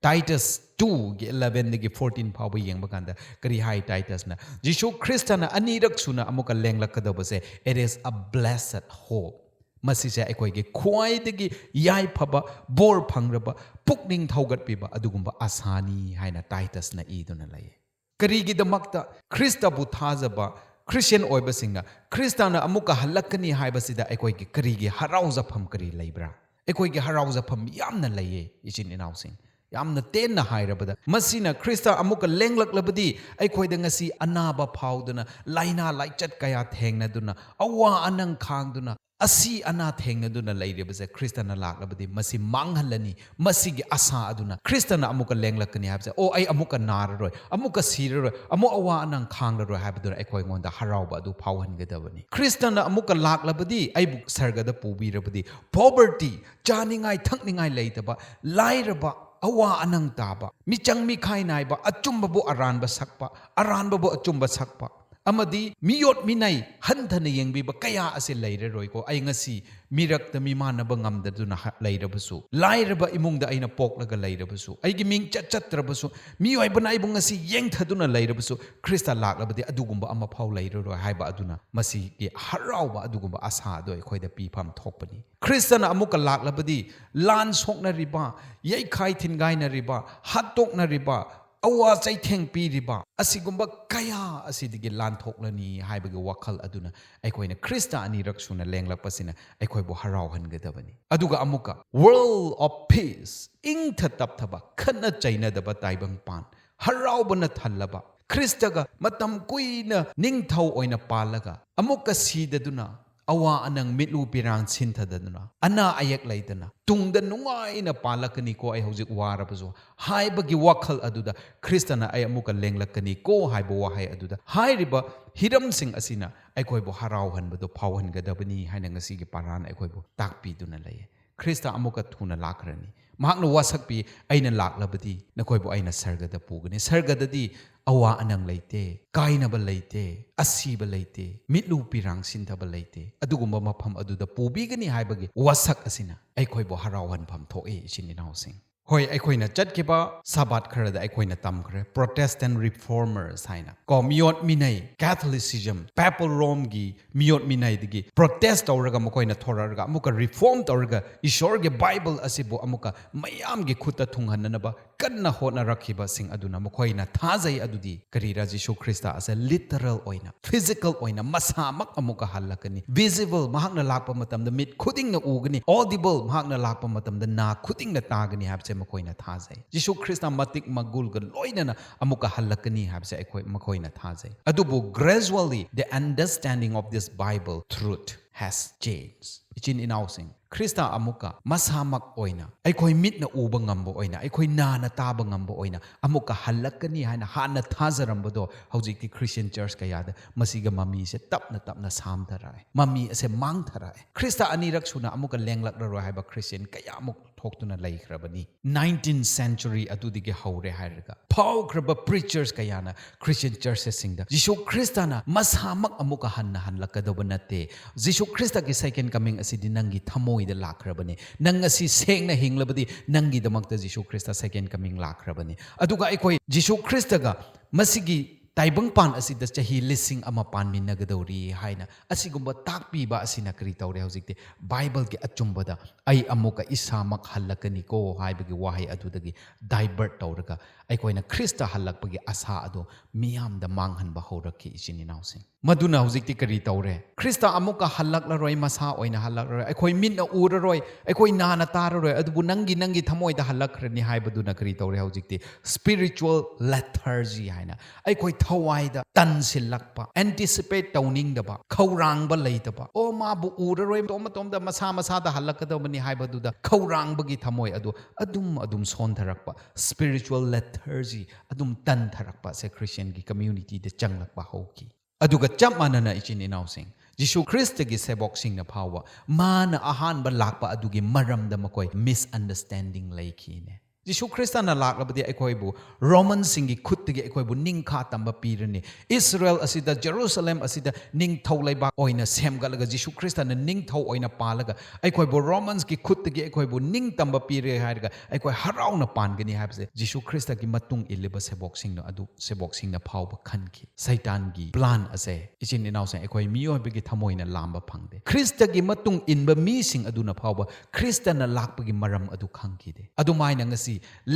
ꯇꯥꯏꯇꯁ ꯇꯨꯒꯤ elevenꯗꯒꯤ fourteen ꯐꯥꯎꯕ ꯌꯦꯡꯕ ꯀꯥꯟꯗ ꯀꯔꯤ ꯍꯥꯏ ꯇꯥꯏꯇꯁꯅ? ꯖꯤꯁꯨ ꯈ꯭ꯔꯤꯁꯇꯅ ꯑꯅꯤꯔꯛ ꯁꯨꯅ ꯑꯃꯨꯛꯀ ꯂꯦꯡꯂꯛꯀꯗꯕꯁꯦ, it is a blessed hope. ꯃꯁꯤꯁꯦ ꯑꯩꯈꯣꯏꯒꯤ ꯈ꯭ꯋꯥꯏꯗꯒꯤ ꯌꯥꯏꯐꯕ, ꯕꯣꯔ ꯐꯪꯔꯕ, ꯄꯨꯛꯅꯤꯡ ꯊꯧꯒꯠꯄꯤꯕ ꯑꯗꯨꯒꯨꯝꯕ ꯑꯁꯥꯅꯤ ꯍꯥꯏꯅ ꯇꯥꯏꯇꯁꯅ ꯏꯗꯨꯅ ꯂꯩꯌꯦ꯫ ꯀꯔꯤꯒꯤꯗꯃꯛꯇ ꯈ꯭ꯔꯤꯁꯇꯕꯨ ꯊꯥꯖꯕ ꯈ꯭ꯔꯤꯁꯇꯤꯌꯟ ꯑꯣꯏꯕꯁꯤꯡꯅ ꯈ꯭ꯔꯤꯁꯇꯅ ꯑꯃꯨꯛꯀ ꯍꯜꯂꯛꯀꯅꯤ ꯍꯥꯏꯕꯁꯤꯗ ꯑꯩꯈꯣꯏꯒꯤ ꯀꯔꯤꯒꯤ ꯍꯔꯥꯎꯖꯐꯝ ꯀꯔꯤ ꯂꯩꯕ꯭ꯔꯥ? ꯑꯩꯈꯣꯏꯒꯤ ꯍꯔꯥꯎꯖꯐꯝ ꯌꯥꯝꯅ ꯂꯩꯌꯦ, ꯏꯆꯤꯟ ꯏꯅꯥꯎꯁꯤꯡ꯫ ꯌꯥꯝꯅ ꯇꯦꯟꯅ ꯍꯥꯏꯔꯕꯗ, ꯃꯁꯤꯅ ꯈ꯭ꯔꯤꯁꯇ ꯑꯃꯨꯛꯀ ꯂꯦꯡꯂꯛꯂꯕꯗꯤ, ꯑꯩꯈꯣꯏꯗ ꯉꯁꯤ ꯑꯅꯥꯕ ꯐꯥꯎꯗꯨꯅ, ꯂꯥꯏꯅꯥ ꯂꯥꯏꯆꯠ ꯀꯌꯥ ꯊꯦꯡꯅꯗꯨꯅ, ꯑꯋꯥ ꯑꯅꯪ ꯈꯥꯡꯗꯨꯅ, ꯑꯁꯤ ꯑꯅꯥ ꯊꯦꯡꯅꯗꯨꯅ ꯂꯩꯔꯤꯕꯁꯦ ꯈ꯭ꯔꯤꯁꯇꯅ ꯂꯥꯛꯂꯕꯗꯤ ꯃꯁꯤ ꯃꯥꯡꯍꯜꯂꯅꯤ꯫ ꯃꯁꯤꯒꯤ ꯑꯁꯥ ꯑꯗꯨꯅ ꯈ꯭ꯔꯤꯁꯇꯅ ꯑꯃꯨꯛꯀ ꯂꯦꯡꯂꯛꯀꯅꯤ ꯍꯥꯏꯕꯁꯦ, "ꯑꯣ, ꯑꯩ ꯑꯃꯨꯛꯀ ꯅꯥꯔꯔꯣꯏ, ꯑꯃꯨꯛꯀ ꯁꯤꯔꯔꯣꯏ, ꯑꯃꯨꯛ ꯑꯋꯥ ꯑꯅꯪ ꯈꯥꯡꯂꯔꯣꯏ" ꯍꯥꯏꯕꯗꯨꯅ ꯑꯩꯈꯣꯏꯉꯣꯟꯗ ꯍꯔꯥꯎꯕ ꯑꯗꯨ ꯐꯥꯎꯍꯟꯒꯗꯕꯅꯤ꯫ ꯈ꯭ꯔꯤꯁꯇꯅ ꯑꯃꯨꯛꯀ ꯂꯥꯛꯂꯕꯗꯤ, ꯑꯩꯕꯨ ꯁꯔꯒꯗ ꯄꯨꯕꯤꯔꯕꯗꯤ, poverty, ꯆꯥꯅꯤꯡꯉꯥꯏ ꯊꯛꯅꯤꯡꯉꯥꯏ ꯂꯩꯇꯕ, ꯂꯥꯏꯔꯕ, ꯑꯋꯥ ꯑꯅꯪ ꯇꯥꯕ, ꯃꯤꯆꯪ ꯃꯤꯈꯥꯏ ꯅꯥꯏꯕ, ꯑꯆꯨꯝꯕꯕꯨ ꯑꯔꯥꯟꯕ ꯁꯛꯄ, ꯑꯔꯥꯟꯕꯕꯨ ꯑꯆꯨꯝꯕ ꯁꯛꯄ, ꯑꯃꯗꯤ ꯃꯤꯑꯣꯠ ꯃꯤꯅꯩ ꯍꯟꯊꯅ ꯌꯦꯡꯕꯤꯕ ꯀꯌꯥ ꯑꯁꯤ ꯂꯩꯔꯔꯣꯏꯀꯣ꯫ ꯑꯩ ꯉꯁꯤ ꯃꯤꯔꯛꯇ ꯃꯤꯃꯥꯟꯅꯕ ꯉꯝꯗꯗꯨꯅ ꯍ-, ꯂꯩꯔꯕꯁꯨ, ꯂꯥꯏꯔꯕ ꯏꯃꯨꯡꯗ ꯑꯩꯅ ꯄꯣꯛꯂꯒ ꯂꯩꯔꯕꯁꯨ, ꯑꯩꯒꯤ ꯃꯤꯡ ꯆꯠ ꯆꯠꯇ꯭ꯔꯕꯁꯨ, ꯃꯤꯑꯣꯏꯕꯅ ꯑꯩꯕꯨ ꯉꯁꯤ ꯌꯦꯡꯊꯗꯨꯅ ꯂꯩꯔꯕꯁꯨ, ꯈ꯭ꯔꯤꯁꯇ ꯂꯥꯛꯂꯕꯗꯤ ꯑꯗꯨꯒꯨꯝꯕ ꯑꯃꯐꯥꯎ ꯂꯩꯔꯔꯣꯏ ꯍꯥꯏꯕ ꯑꯗꯨꯅ ꯃꯁꯤꯒꯤ ꯍꯔꯥꯎꯕ ꯑꯗꯨꯒꯨꯝꯕ ꯑꯁꯥ ꯑꯗꯨ ꯑꯩꯈꯣꯏꯗ ꯄꯤꯐꯝ ꯊꯣꯛꯄꯅꯤ꯫ ꯈ꯭ꯔꯤꯁꯇꯅ ꯑꯃꯨꯛꯀ ꯂꯥꯛꯂꯕꯗꯤ ꯂꯥꯟ ꯁꯣꯛꯅꯔꯤꯕ, ꯌꯩꯈꯥꯏ ꯊꯤꯟꯒꯥꯏꯅꯔꯤꯕ, ꯍꯥꯠꯇꯣꯛꯅꯔꯤꯕ, ꯑꯋꯥ ꯆꯩꯊꯦꯡ ꯄꯤꯔꯤꯕ ꯑꯁꯤꯒꯨꯝꯕ ꯀꯌꯥ ꯑꯁꯤꯗꯒꯤ ꯂꯥꯟꯊꯣꯛꯂꯅꯤ ꯍꯥꯏꯕꯒꯤ ꯋꯥꯈꯜ ꯑꯗꯨꯅ ꯑꯩꯈꯣꯏꯅ ꯈ꯭ꯔꯤꯁꯇ ꯑꯅꯤꯔꯛ ꯁꯨꯅ ꯂꯦꯡꯂꯛꯄꯁꯤꯅ ꯑꯩꯈꯣꯏꯕꯨ ꯍꯔꯥꯎꯍꯟꯒꯗꯕꯅꯤ꯫ ꯑꯗꯨꯒ ꯑꯃꯨꯛꯀ World of Peace, ꯏꯪꯊ ꯇꯞꯊꯕ, ꯈꯠꯅ ꯆꯩꯅꯗꯕ ꯇꯥꯏꯕꯪꯄꯥꯟ, ꯍꯔꯥꯎꯕꯅ ꯊꯜꯂꯕ, ꯈ꯭ꯔꯤꯁꯇꯒ ꯃꯇꯝ ꯀꯨꯏꯅ ꯅꯤꯡꯊꯧ ꯑꯣꯏꯅ ꯄꯥꯜꯂꯒ ꯑꯃꯨꯛꯀ ꯁꯤꯗꯗꯨꯅ, ꯑꯋꯥ ꯑꯅꯪ, ꯃꯤꯠꯂꯨ ꯄꯤꯔꯥꯡ ꯁꯤꯟꯊꯗꯗꯨꯅ, ꯑꯅꯥ ꯑꯌꯦꯛ ꯂꯩꯇꯅ ꯇꯨꯡꯗ ꯅꯨꯡꯉꯥꯏꯅ ꯄꯥꯜꯂꯛꯀꯅꯤꯀꯣ, ꯑꯩ ꯍꯧꯖꯤꯛ ꯋꯥꯔꯕꯁꯨ ꯍꯥꯏꯕꯒꯤ ꯋꯥꯈꯜ ꯑꯗꯨꯗ ꯈ꯭ꯔꯤꯁꯇꯅ ꯑꯩ ꯑꯃꯨꯛꯀ ꯂꯦꯡꯂꯛꯀꯅꯤꯀꯣ ꯍꯥꯏꯕ ꯋꯥꯍꯩ ꯑꯗꯨꯗ ꯍꯥꯏꯔꯤꯕ ꯍꯤꯔꯝꯁꯤꯡ ꯑꯁꯤꯅ ꯑꯩꯈꯣꯏꯕꯨ ꯍꯔꯥꯎꯍꯟꯕꯗꯨ ꯐꯥꯎꯍꯟꯒꯗꯕꯅꯤ ꯍꯥꯏꯅ ꯉꯁꯤꯒꯤ ꯄꯥꯔꯥꯅ ꯑꯩꯈꯣꯏꯕꯨ ꯇꯥꯛꯄꯤꯗꯨꯅ ꯂꯩꯌꯦ꯫ ꯈ꯭ꯔꯤꯁꯇ ꯑꯃꯨꯛꯀ ꯊꯨꯅ ꯂꯥꯛꯈ꯭ꯔꯅꯤ꯫ ꯃꯍꯥꯛꯅ ꯋꯥꯁꯛꯄꯤ, "ꯑꯩꯅ ꯂꯥꯛꯂꯕꯗꯤ ꯅꯈꯣꯏꯕꯨ ꯑꯩꯅ ꯁꯔꯒꯗ ꯄꯨꯒꯅꯤ꯫ ꯁꯔꯒꯗꯗꯤ ꯑꯋꯥ ꯑꯅꯪ ꯂꯩꯇꯦ, ꯀꯥꯏꯅꯕ ꯂꯩꯇꯦ, ꯑꯁꯤꯕ ꯂꯩꯇꯦ, ꯃꯤꯠꯂꯨ ꯄꯤꯔꯥꯡ ꯁꯤꯟꯊꯕ ꯂꯩꯇꯦ꯫ ꯑꯗꯨꯒꯨꯝꯕ ꯃꯐꯝ ꯑꯗꯨꯗ ꯄꯨꯕꯤꯒꯅꯤ" ꯍꯥꯏꯕꯒꯤ ꯋꯥꯁꯛ ꯑꯁꯤꯅ ꯑꯩꯈꯣꯏꯕꯨ ꯍꯔꯥꯎꯍꯟꯐꯝ ꯊꯣꯛꯏ, ꯏꯆꯤꯟ ꯏꯅꯥꯎꯁꯤꯡ꯫ ꯍꯣꯏ, ꯑꯩꯈꯣꯏꯅ ꯆꯠꯈꯤꯕ ꯁꯥꯕꯥꯠ ꯈꯔꯗ ꯑꯩꯈꯣꯏꯅ ꯇꯝꯈ꯭ꯔꯦ, Protestant reformers ꯍꯥꯏꯅ ꯀꯣ, ꯃꯤꯑꯣꯠ ꯃꯤꯅꯩ, Catholicism, Papal Romeꯒꯤ ꯃꯤꯑꯣꯠ ꯃꯤꯅꯩꯗꯒꯤ protest ꯇꯧꯔꯒ ꯃꯈꯣꯏꯅ ꯊꯣꯔꯛꯑꯒ ꯑꯃꯨꯛꯀ reform ꯇꯧꯔꯒ ꯏꯁꯣꯔꯒꯤ Bible ꯑꯁꯤꯕꯨ ꯑꯃꯨꯛꯀ ꯃꯌꯥꯝꯒꯤ ꯈꯨꯠꯇ ꯊꯨꯡꯍꯟꯅꯅꯕ ꯀꯟꯅ ꯍꯣꯠꯅꯔꯛꯈꯤꯕꯁꯤꯡ ꯑꯗꯨꯅ ꯃꯈꯣꯏꯅ ꯊꯥꯖꯩ꯫ ꯑꯗꯨꯗꯤ ꯀꯔꯤꯔ? ꯖꯤꯁꯨ ꯈ꯭ꯔꯤꯁꯇ ꯑꯁꯦ literal ꯑꯣꯏꯅ, physical ꯑꯣꯏꯅ, ꯃꯁꯥꯃꯛ ꯑꯃꯨꯛꯀ ꯍꯜꯂꯛꯀꯅꯤ, visible, ꯃꯍꯥꯛꯅ ꯂꯥꯛꯄ ꯃꯇꯝꯗ ꯃꯤꯠ ꯈꯨꯗꯤꯡꯅ ꯎꯒꯅꯤ, audible, ꯃꯍꯥꯛꯅ ꯂꯥꯛꯄ ꯃꯇꯝꯗ ꯅꯥ ꯈꯨꯗꯤꯡꯅ ꯇꯥꯒꯅꯤ ꯍꯥꯏꯕꯁꯦ ꯃꯈꯣꯏꯅ ꯊꯥꯖꯩ꯫ ꯖꯤꯁꯨ ꯈ꯭ꯔꯤꯁꯇ ꯃꯇꯤꯛ ꯃꯒꯨꯜꯒ ꯂꯣꯏꯅꯅ ꯑꯃꯨꯛꯀ ꯍꯜꯂꯛꯀꯅꯤ ꯍꯥꯏꯕꯁꯦ ꯑꯩꯈꯣꯏ, ꯃꯈꯣꯏꯅ ꯊꯥꯖꯩ꯫ ꯑꯗꯨꯕꯨ gradually the understanding of this Bible truth has changed. ꯏꯆꯤꯟ ꯏꯅꯥꯎꯁꯤꯡ, ꯈ꯭ꯔꯤꯁꯇ ꯑꯃꯨꯛꯀ ꯃꯁꯥꯃꯛ ꯑꯣꯏꯅ, ꯑꯩꯈꯣꯏ ꯃꯤꯠꯅ ꯎꯕ ꯉꯝꯕ ꯑꯣꯏꯅ, ꯑꯩꯈꯣꯏ ꯅꯥꯅ ꯇꯥꯕ ꯉꯝꯕ ꯑꯣꯏꯅ ꯑꯃꯨꯛꯀ ꯍꯜꯂꯛꯀꯅꯤ ꯍꯥꯏꯅ ꯍꯥꯟꯅ ꯊꯥꯖꯔꯝꯕꯗꯣ ꯍꯧꯖꯤꯛꯇꯤ Christian church ꯀꯌꯥꯗ ꯃꯁꯤꯒ ꯃꯃꯤꯁꯦ ꯇꯞꯅ ꯇꯞꯅ ꯁꯥꯝꯊꯔꯛꯑꯦ, ꯃꯃꯤ ꯑꯁꯦ ꯃꯥꯡꯊꯔꯛꯑꯦ꯫ ꯈ꯭ꯔꯤꯁꯇ ꯑꯅꯤꯔꯛ ꯁꯨꯅ ꯑꯃꯨꯛꯀ ꯂꯦꯡꯂꯛꯂꯔꯣꯏ ꯍꯥꯏꯕ Christian ꯀꯌꯥꯃꯨꯛ ꯊꯣꯛꯇꯨꯅ ꯂꯩꯈ꯭ꯔꯕꯅꯤ꯫ Nineteenth century ꯑꯗꯨꯗꯒꯤ ꯍꯧꯔꯦ ꯍꯥꯏꯔꯒ ꯐꯥꯎꯈ꯭ꯔꯕ preachers ꯀꯌꯥꯅ Christian churchesꯁꯤꯡꯗ ꯖꯤꯁꯨ ꯈ꯭ꯔꯤꯁꯇꯅ ꯃꯁꯥꯃꯛ ꯑꯃꯨꯛꯀ ꯍꯟꯅ ꯍꯜꯂꯛꯀꯗꯧꯕ ꯅꯠꯇꯦ꯫ ꯖꯤꯁꯨ ꯈ꯭ꯔꯤꯁꯇꯒꯤ second coming ꯑꯁꯤꯗꯤ ꯅꯪꯒꯤ ꯊꯃꯣꯏꯗ ꯂꯥꯛꯈ꯭ꯔꯕꯅꯤ꯫ ꯅꯪ ꯑꯁꯤ ꯁꯦꯡꯅ ꯍꯤꯡꯂꯕꯗꯤ ꯅꯪꯒꯤꯗꯃꯛꯇ ꯖꯤꯁꯨ ꯈ꯭ꯔꯤꯁꯇ second coming ꯂꯥꯛꯈ꯭ꯔꯕꯅꯤ꯫ ꯑꯗꯨꯒ ꯑꯩꯈꯣꯏ ꯖꯤꯁꯨ ꯈ꯭ꯔꯤꯁꯇꯒ ꯃꯁꯤꯒꯤ ꯇꯥꯏꯕꯪꯄꯥꯟ ꯑꯁꯤꯗ ꯆꯍꯤ ꯂꯤꯁꯤꯡ ꯑꯃ ꯄꯥꯟꯃꯤꯟꯅꯒꯗꯧꯔꯤ ꯍꯥꯏꯅ ꯑꯁꯤꯒꯨꯝꯕ ꯇꯥꯛꯄꯤꯕ ꯑꯁꯤꯅ ꯀꯔꯤ ꯇꯧꯔꯦ? ꯍꯧꯖꯤꯛꯇꯤ ꯕꯥꯏꯕꯜꯒꯤ ꯑꯆꯨꯝꯕꯗ ꯑꯩ ꯑꯃꯨꯛꯀ ꯏꯁꯥꯃꯛ ꯍꯜꯂꯛꯀꯅꯤꯀꯣ ꯍꯥꯏꯕꯒꯤ ꯋꯥꯍꯩ ꯑꯗꯨꯗꯒꯤ divert ꯇꯧꯔꯒ ꯑꯩꯈꯣꯏꯅ ꯈ꯭ꯔꯤꯁꯇ ꯍꯜꯂꯛꯄꯒꯤ ꯑꯁꯥ ꯑꯗꯨ ꯃꯤꯌꯥꯝꯗ ꯃꯥꯡꯍꯟꯕ ꯍꯧꯔꯛꯈꯤ, ꯏꯆꯤꯟ ꯏꯅꯥꯎꯁꯤꯡ꯫ ꯃꯗꯨꯅ ꯍꯧꯖꯤꯛꯇꯤ ꯀꯔꯤ ꯇꯧꯔꯦ? ꯈ꯭ꯔꯤꯁꯇ ꯑꯃꯨꯛꯀ ꯍꯜꯂꯛꯂꯔꯣꯏ, ꯃꯁꯥ ꯑꯣꯏꯅ ꯍꯜꯂꯛꯂꯔꯣꯏ, ꯑꯩꯈꯣꯏ ꯃꯤꯠꯅ ꯎꯔꯔꯣꯏ, ꯑꯩꯈꯣꯏ ꯅꯥꯅ ꯇꯥꯔꯔꯣꯏ, ꯑꯗꯨꯕꯨ ꯅꯪꯒꯤ, ꯅꯪꯒꯤ ꯊꯃꯣꯏꯗ ꯍꯜꯂꯛꯈ꯭ꯔꯅꯤ ꯍꯥꯏꯕꯗꯨꯅ ꯀꯔꯤ ꯇꯧꯔꯦ? ꯍꯧꯖꯤꯛꯇꯤ spiritual lethargy ꯍꯥꯏꯅ ꯑꯩꯈꯣꯏ ꯊꯋꯥꯏꯗ ꯇꯟꯁꯤꯜꯂꯛꯄ, anticipate ꯇꯧꯅꯤꯡꯗꯕ, ꯈꯧꯔꯥꯡꯕ ꯂꯩꯇꯕ, ꯑꯣ, ꯃꯥꯕꯨ ꯎꯔꯔꯣꯏ, ꯃꯇꯣꯝ ꯃꯇꯣꯝꯗ ꯃꯁꯥ ꯃꯁꯥꯗ ꯍꯜꯂꯛꯀꯗꯕꯅꯤ ꯍꯥꯏꯕꯗꯨꯗ ꯈꯧꯔꯥꯡꯕꯒꯤ ꯊꯃꯣꯏ ꯑꯗꯨ ꯑꯗꯨꯝ ꯑꯗꯨꯝ ꯁꯣꯟꯊꯔꯛꯄ, spiritual lethargy, ꯑꯗꯨꯝ ꯇꯟꯊꯔꯛꯄ ꯑꯁꯦ Christianꯒꯤ communityꯗ ꯆꯪꯂꯛꯄ ꯍꯧꯈꯤ꯫ ꯑꯗꯨꯒ ꯆꯞ ꯃꯥꯟꯅꯅ, ꯏꯆꯤꯟ ꯏꯅꯥꯎꯁꯤꯡ, ꯖꯤꯁꯨ ꯈ꯭ꯔꯤꯁꯇꯒꯤ ꯁꯦꯕꯣꯛꯁꯤꯡꯅ ꯐꯥꯎꯕ ꯃꯥꯅ ꯑꯍꯥꯟꯕ ꯂꯥꯛꯄ ꯑꯗꯨꯒꯤ ꯃꯔꯝꯗ ꯃꯈꯣꯏ misunderstanding ꯂꯩꯈꯤꯅꯦ꯫ ꯖꯤꯁꯨ ꯈ꯭ꯔꯤꯁꯇꯅ ꯂꯥꯛꯂꯕꯗꯤ ꯑꯩꯈꯣꯏꯕꯨ ꯔꯣꯃꯟꯁꯤꯡꯒꯤ ꯈꯨꯠꯇꯒꯤ ꯑꯩꯈꯣꯏꯕꯨ ꯅꯤꯡꯈꯥ ꯇꯝꯕ ꯄꯤꯔꯅꯤ꯫ ꯏꯁꯔꯦꯜ ꯑꯁꯤꯗ, ꯖꯦꯔꯨꯁꯂꯦꯝ ꯑꯁꯤꯗ ꯅꯤꯡꯊꯧ ꯂꯩꯕꯥꯛ ꯑꯣꯏꯅ ꯁꯦꯝꯒꯠꯂꯒ, ꯖꯤꯁꯨ ꯈ꯭ꯔꯤꯁꯇꯅ ꯅꯤꯡꯊꯧ ꯑꯣꯏꯅ ꯄꯥꯜꯂꯒ ꯑꯩꯈꯣꯏꯕꯨ ꯔꯣꯃꯟꯁꯀꯤ ꯈꯨꯠꯇꯒꯤ ꯑꯩꯈꯣꯏꯕꯨ ꯅꯤꯡꯇꯝꯕ ꯄꯤꯔꯦ ꯍꯥꯏꯔꯒ ꯑꯩꯈꯣꯏ ꯍꯔꯥꯎꯅ ꯄꯥꯟꯒꯅꯤ ꯍꯥꯏꯕꯁꯦ ꯖꯤꯁꯨ ꯈ꯭ꯔꯤꯁꯇꯒꯤ ꯃꯇꯨꯡ ꯏꯜꯂꯤꯕ ꯁꯦꯕꯣꯛꯁꯤꯡꯅ ꯑꯗꯨ, ꯁꯦꯕꯣꯛꯁꯤꯡꯅ ꯐꯥꯎꯕ ꯈꯟꯈꯤ꯫ ꯁꯩꯇꯥꯟꯒꯤ plan ꯑꯁꯦ, ꯏꯆꯤꯟ ꯏꯅꯥꯎꯁꯤꯡ, ꯑꯩꯈꯣꯏ ꯃꯤꯑꯣꯏꯕꯒꯤ ꯊꯃꯣꯏꯅ ꯂꯥꯝꯕ ꯐꯪꯗꯦ꯫ ꯈ꯭ꯔꯤꯁꯇꯒꯤ ꯃꯇꯨꯡ ꯏꯟꯕ ꯃꯤꯁꯤꯡ ꯑꯗꯨꯅ ꯐꯥꯎꯕ ꯈ꯭ꯔꯤꯁꯇꯅ ꯂꯥꯛꯄꯒꯤ ꯃꯔꯝ ꯑꯗꯨ ꯈꯪꯈꯤꯗꯦ꯫ ꯑꯗꯨꯃꯥꯏꯅ ꯉꯁꯤ